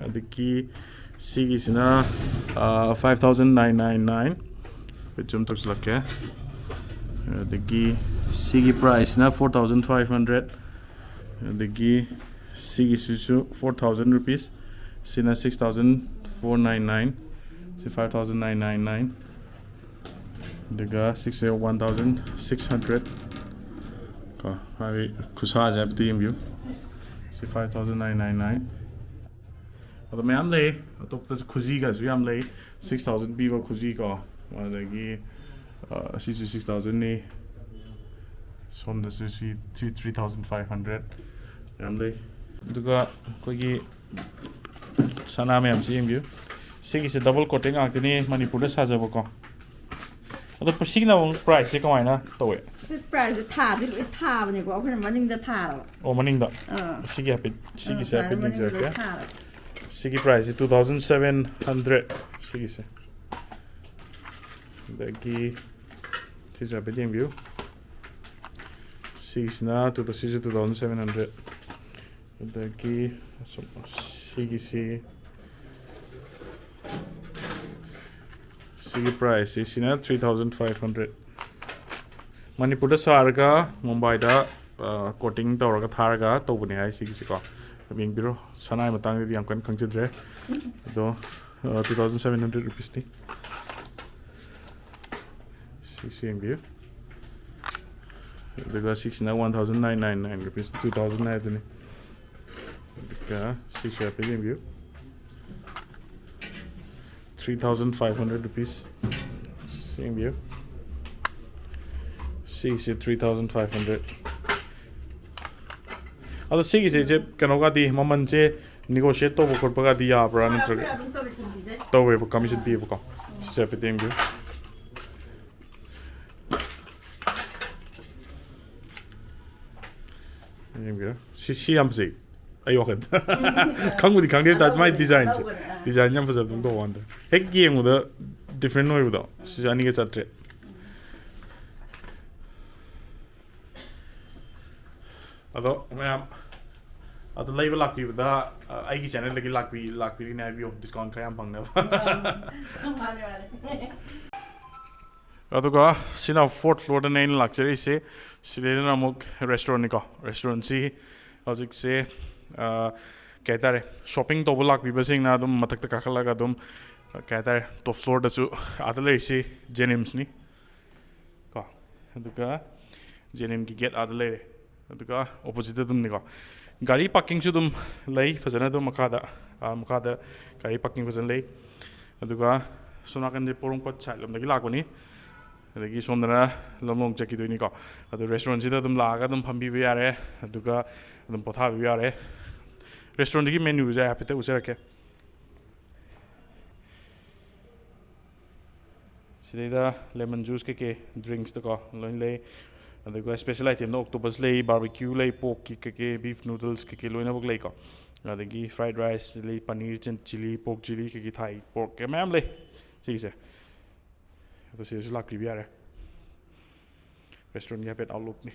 ꯑꯗꯒꯤ ꯁꯤꯒꯤꯁꯤꯅ, uh, five thousand nine nine nine. ꯑꯩꯈꯣꯏ ꯖꯨꯝ ꯇꯧꯁꯤꯜꯂꯛꯀꯦ꯫ ꯑꯗꯒꯤ ꯁꯤꯒꯤ ꯄ꯭ꯔꯥꯏꯁꯁꯤꯅ ꯐꯣꯔ ꯊꯥꯎꯖꯟ ꯐꯥꯏꯚ ꯍꯟꯗ꯭ꯔꯦꯠ꯫ ꯑꯗꯒꯤ ꯁꯤꯒꯤꯁꯤꯁꯨ ꯐꯣꯔ ꯊꯥꯎꯖꯟ ꯔꯨꯄꯤꯁ꯫ ꯁꯤꯅ six thousand four nine nine. ꯁꯤ five thousand nine nine nine. ꯑꯗꯨꯒ ꯁꯤꯒꯤꯁꯦ ꯋꯥꯟ ꯊꯥꯎꯖꯟ ꯁꯤꯛꯁ ꯍꯟꯗ꯭ꯔꯦꯠ ꯀꯣ, ꯍꯥꯏꯗꯤ ꯈꯨꯠꯁꯥꯁꯦ ꯍꯥꯏꯐꯦꯠ ꯌꯦꯡꯕꯤꯌꯨ꯫ ꯁꯤ five thousand nine nine nine. ꯑꯗꯣ ꯃꯌꯥꯝ ꯂꯩ, ꯑꯇꯣꯞꯄꯗꯁꯨ ꯈꯨꯖꯤꯒꯁꯨ ꯌꯥꯝ ꯂꯩ꯫ ꯁꯤꯛꯁ ꯊꯥꯎꯖꯟ ꯄꯤꯕ ꯈꯨꯖꯤ ꯀꯣ, ꯑꯗꯒꯤ ꯑ, ꯁꯤꯁꯨ ꯁꯤꯛꯁ ꯊꯥꯎꯖꯟꯅꯤ꯫ ꯁꯣꯝꯗꯁꯨ C three three thousand five hundred ꯌꯥꯝ ꯂꯩ꯫ ꯑꯗꯨꯒ ꯑꯩꯈꯣꯏꯒꯤ ꯁꯅꯥ ꯃꯌꯥꯝꯁꯤ ꯌꯦꯡꯕꯤꯌꯨ꯫ ꯁꯤꯒꯤꯁꯦ ꯗꯕꯜ ꯀꯣꯇꯦꯛ ꯉꯥꯛꯇꯅꯤ, ꯃꯅꯤꯄꯨꯔꯗ ꯁꯥꯖꯕꯀꯣ꯫ ꯑꯗꯣ ꯁꯤꯒꯤꯅ ꯑꯃꯨꯛ ꯄ꯭ꯔꯥꯏꯁꯁꯦ ꯀꯃꯥꯏꯅ ꯇꯧꯋꯦ? ꯁꯤ ꯄ꯭ꯔꯥꯏꯁꯁꯦ ꯊꯥꯗꯤ ꯂꯣꯏ ꯊꯥꯕꯅꯦꯀꯣ, ꯑꯩꯈꯣꯏꯅ ꯃꯅꯤꯡꯗ ꯊꯥꯔꯕ꯫ ꯑꯣ, ꯃꯅꯤꯡꯗ꯫ ꯑꯥ꯫ ꯁꯤꯒꯤ ꯍꯥꯏꯐꯦꯠ, ꯁꯤꯒꯤꯁꯦ ꯑꯥ, ꯍꯥꯏꯐꯦꯠ ꯃꯅꯤꯡꯗ ꯂꯣꯏ ꯌꯦꯡꯖꯔꯛꯀꯦ꯫ ꯊꯥꯔꯕ꯫ ꯁꯤꯒꯤ ꯄ꯭ꯔꯥꯏꯁꯁꯦ ꯇꯨ ꯊꯥꯎꯖꯟ ꯁꯚꯦꯟ ꯍꯟꯗ꯭ꯔꯦꯠ꯫ ꯁꯤꯒꯤꯁꯦ, ꯑꯗꯒꯤ ꯁꯤꯁꯨ ꯍꯥꯏꯐꯦꯠ ꯌꯦꯡꯕꯤꯌꯨ꯫ ꯁꯤꯒꯤꯁꯤꯅ ꯇꯨ, ꯁꯤꯁꯨ ꯇꯨ ꯊꯥꯎꯖꯟ ꯁꯚꯦꯟ ꯍꯟꯗ꯭ꯔꯦꯠ꯫ ꯑꯗꯒꯤ ꯑꯁꯨꯝ ꯁꯤꯒꯤꯁꯤ, ꯁꯤꯒꯤ ꯄ꯭ꯔꯥꯏꯁꯁꯤ, ꯁꯤꯅ ꯊ꯭ꯔꯤ ꯊꯥꯎꯖꯟ ꯐꯥꯏꯚ ꯍꯟꯗ꯭ꯔꯦꯠ꯫ ꯃꯅꯤꯄꯨꯔꯗ ꯁꯥꯔꯒ ꯃꯨꯝꯕꯥꯏꯗ ꯀꯣꯇꯤꯡ ꯇꯧꯔꯒ ꯊꯥꯔꯒ ꯇꯧꯕꯅꯦ ꯍꯥꯏ ꯁꯤꯒꯤꯁꯤꯀꯣ꯫ ꯌꯦꯡꯕꯤꯔꯣ, ꯁꯅꯥꯒꯤ ꯃꯇꯥꯡꯗꯗꯤ ꯌꯥꯝ ꯀꯟꯅ ꯈꯪꯖꯗ꯭ꯔꯦ꯫ ꯑꯗꯣ ꯇꯨ ꯊꯥꯎꯖꯟ ꯁꯚꯦꯟ ꯍꯟꯗ꯭ꯔꯦꯠ ꯔꯨꯄꯤꯁꯅꯤ꯫ ꯁꯤꯁꯨ ꯌꯦꯡꯕꯤꯌꯨ꯫ ꯑꯗꯨꯒ ꯁꯤꯒꯤꯁꯤꯅ one thousand nine nine nine rupees, two thousand ꯍꯥꯏꯗꯨꯅꯤ꯫ ꯑꯗꯨꯒ ꯁꯤꯁꯨ ꯍꯥꯏꯐꯦꯠ ꯌꯦꯡꯕꯤꯌꯨ꯫ Three thousand five hundred rupees. ꯌꯦꯡꯕꯤꯌꯨ꯫ ꯁꯤꯒꯤꯁꯦ ꯊ꯭ꯔꯤ ꯊꯥꯎꯖꯟ ꯐꯥꯏꯚ ꯍꯟꯗ꯭ꯔꯦꯠ꯫ ꯑꯗꯣ ꯁꯤꯒꯤꯁꯦ, ꯏꯆꯦ, ꯀꯩꯅꯣꯒꯗꯤ, ꯃꯃꯜꯁꯦ ꯅꯤꯒꯣꯁꯤꯌꯦꯠ ꯇꯧꯕ ꯈꯣꯠꯄꯒꯗꯤ ꯌꯥꯕ꯭ꯔꯥ, ꯅꯠꯇ꯭ꯔꯒ? ꯑꯩꯈꯣꯏ ꯑꯗꯨꯝ ꯀꯃꯤꯁꯟ ꯄꯤꯖꯩ꯫ ꯇꯧꯋꯦꯕ, ꯀꯃꯤꯁꯟ ꯄꯤꯌꯦꯕꯀꯣ꯫ ꯁꯤꯁꯦ ꯍꯥꯏꯐꯦꯠ ꯌꯦꯡꯕꯤꯌꯨ꯫ ꯌꯦꯡꯕꯤꯌꯨ꯫ ꯁꯤ, ꯁꯤ ꯌꯥꯝ ꯐꯖꯩ, ꯑꯩ ꯋꯥꯈꯜꯗ꯫ ꯈꯪꯕꯨꯗꯤ ꯈꯪꯗꯦ, ꯇꯥ-, ꯃꯥꯏ ꯑꯅꯧꯕꯅꯦ, ꯗꯤꯖꯥꯏꯟꯁꯦ꯫ ꯑꯅꯧꯕꯅꯦ, ꯑꯥ꯫ ꯗꯤꯖꯥꯏꯟ ꯌꯥꯝ ꯐꯖꯕꯗꯧꯅ ꯇꯧꯕ ꯋꯥꯅꯤꯗ꯫ ꯍꯦꯛ ꯌꯦꯡꯕꯗ ꯗꯤꯐ꯭ꯔꯦꯟ ꯑꯣꯏꯕꯗꯣ, ꯁꯤꯁꯦ ꯑꯅꯤꯒ ꯆꯥꯇ꯭ꯔꯦꯠ꯫ ꯑꯗꯣ ꯃꯌꯥꯝ, ꯑꯗꯣ ꯂꯩꯕ ꯂꯥꯛꯄꯤꯕꯗ, ꯑ, ꯑꯩꯒꯤ ꯆꯦꯅꯦꯜꯗꯒꯤ ꯂꯥꯛꯄꯤ-, ꯂꯥꯛꯄꯤꯔꯤꯅꯦ ꯍꯥꯏꯕꯤꯌꯨ, ꯗꯤꯁꯀꯥꯎꯟ ꯈꯔ ꯌꯥꯝ ꯐꯪꯅꯕ꯫ ꯃꯥꯅꯦ, ꯃꯥꯅꯦ꯫ ꯑꯗꯨꯒ ꯁꯤꯅ ꯐꯣꯔꯠ ꯐ꯭ꯂꯣꯔꯗꯅꯦ ꯑꯩꯅ ꯂꯥꯛꯆꯔꯤꯁꯦ꯫ ꯁꯤꯗꯩꯗꯅ ꯑꯃꯨꯛ ꯔꯦꯁꯇꯨꯔꯦꯟꯅꯤꯀꯣ꯫ ꯔꯦꯁꯇꯨꯔꯦꯟꯁꯤ ꯍꯧꯖꯤꯛꯁꯦ, ꯑ, ꯀꯩ ꯍꯥꯏꯇꯥꯔꯦ, ꯁꯣꯞꯄꯤꯡ ꯇꯧꯕ ꯂꯥꯛꯄꯤꯕꯁꯤꯡꯅ ꯑꯗꯨꯝ ꯃꯊꯛꯇ ꯀꯥꯈꯠꯂꯒ ꯑꯗꯨꯝ, ꯑ, ꯀꯩ ꯍꯥꯏꯇꯥꯔꯦ, ꯇꯣꯞ ꯐ꯭ꯂꯣꯔꯗꯁꯨ, ꯑꯥꯗ ꯂꯩꯔꯤꯁꯤ ꯖꯦꯅꯤꯝꯁꯅꯤ꯫ ꯑꯗꯨꯒ ꯖꯦꯅꯤꯝꯒꯤ ꯒꯦꯠ ꯑꯥꯗ ꯂꯩꯔꯦ꯫ ꯑꯗꯨꯒ ꯑꯣꯄꯣꯖꯤꯠꯇ ꯑꯗꯨꯝꯅꯤꯀꯣ꯫ ꯒꯥꯔꯤ ꯄꯥꯔꯀꯤꯡꯁꯨ ꯑꯗꯨꯝ ꯂꯩ ꯐꯖꯅ, ꯑꯗꯨꯝ ꯃꯈꯥꯗ, ꯑꯥ, ꯃꯈꯥꯗ ꯒꯥꯔꯤ ꯄꯥꯔꯀꯤꯡ ꯐꯖꯅ ꯂꯩ꯫ ꯑꯗꯨꯒ ꯁꯣꯝ ꯅꯥꯀꯟꯗꯤ ꯄꯣꯔꯣꯝꯄꯥꯠ ꯁꯥꯏꯠ ꯂꯣꯝꯗꯒꯤ ꯂꯥꯛꯄꯅꯤ꯫ ꯑꯗꯒꯤ ꯁꯣꯝꯗꯅ ꯂꯝꯂꯣꯡ ꯆꯠꯈꯤꯗꯣꯏꯅꯤꯀꯣ꯫ ꯑꯗꯨ ꯔꯦꯁꯇꯨꯔꯦꯟꯁꯤꯗ ꯑꯗꯨꯝ ꯂꯥꯛꯑꯒ ꯑꯗꯨꯝ ꯐꯝꯕꯤꯕ ꯌꯥꯔꯦ, ꯑꯗꯨꯒ ꯑꯗꯨꯝ ꯄꯣꯊꯥꯕꯤꯕ ꯌꯥꯔꯦ꯫ ꯔꯦꯁꯇꯨꯔꯦꯟꯗꯒꯤ ꯃꯦꯅ꯭ꯌꯨꯁꯦ ꯍꯥꯏꯐꯦꯠꯇ ꯎꯠꯆꯔꯛꯀꯦ꯫ ꯁꯤꯗꯩꯗ ꯂꯦꯃꯟ ꯖꯨꯁ ꯀꯩꯀꯩ, ꯗ꯭ꯔꯤꯡꯁꯇꯀꯣ ꯂꯣꯏꯅ ꯂꯩ꯫ ꯑꯗꯨꯒ ꯁ꯭ꯄꯦꯁꯦꯜ ꯑꯥꯏꯇꯦꯝꯗ ꯑꯣꯛꯇꯣꯄꯁ ꯂꯩ, ꯕꯥꯔꯕꯤꯀ꯭ꯌꯨ ꯂꯩ, ꯄꯣꯔꯛꯀꯤ ꯀꯩꯀꯩ, ꯕꯤꯐ ꯅꯨꯗꯜꯁ ꯀꯩꯀꯩ ꯂꯣꯏꯅꯃꯛ ꯂꯩꯀꯣ꯫ ꯑꯗꯒꯤ ꯐ꯭ꯔꯥꯏꯗ ꯔꯥꯏꯁ ꯂꯩ, ꯄꯅꯤꯔ ꯆꯤꯟ ꯆꯤꯂꯤ, ꯄꯣꯔꯛ ꯆꯤꯂꯤ ꯀꯩꯀꯩ, ꯊꯥꯏ ꯄꯣꯔꯛ ꯀꯩ ꯃꯌꯥꯝ ꯂꯩ ꯁꯤꯒꯤꯁꯦ꯫ ꯑꯗꯣ ꯁꯤꯗꯁꯨ ꯂꯥꯛꯄꯤꯕ ꯌꯥꯔꯦ꯫ ꯔꯦꯁꯇꯨꯔꯦꯟꯒꯤ ꯍꯥꯏꯐꯦꯠ ꯑꯥꯎꯠꯂꯨꯛꯅꯤ꯫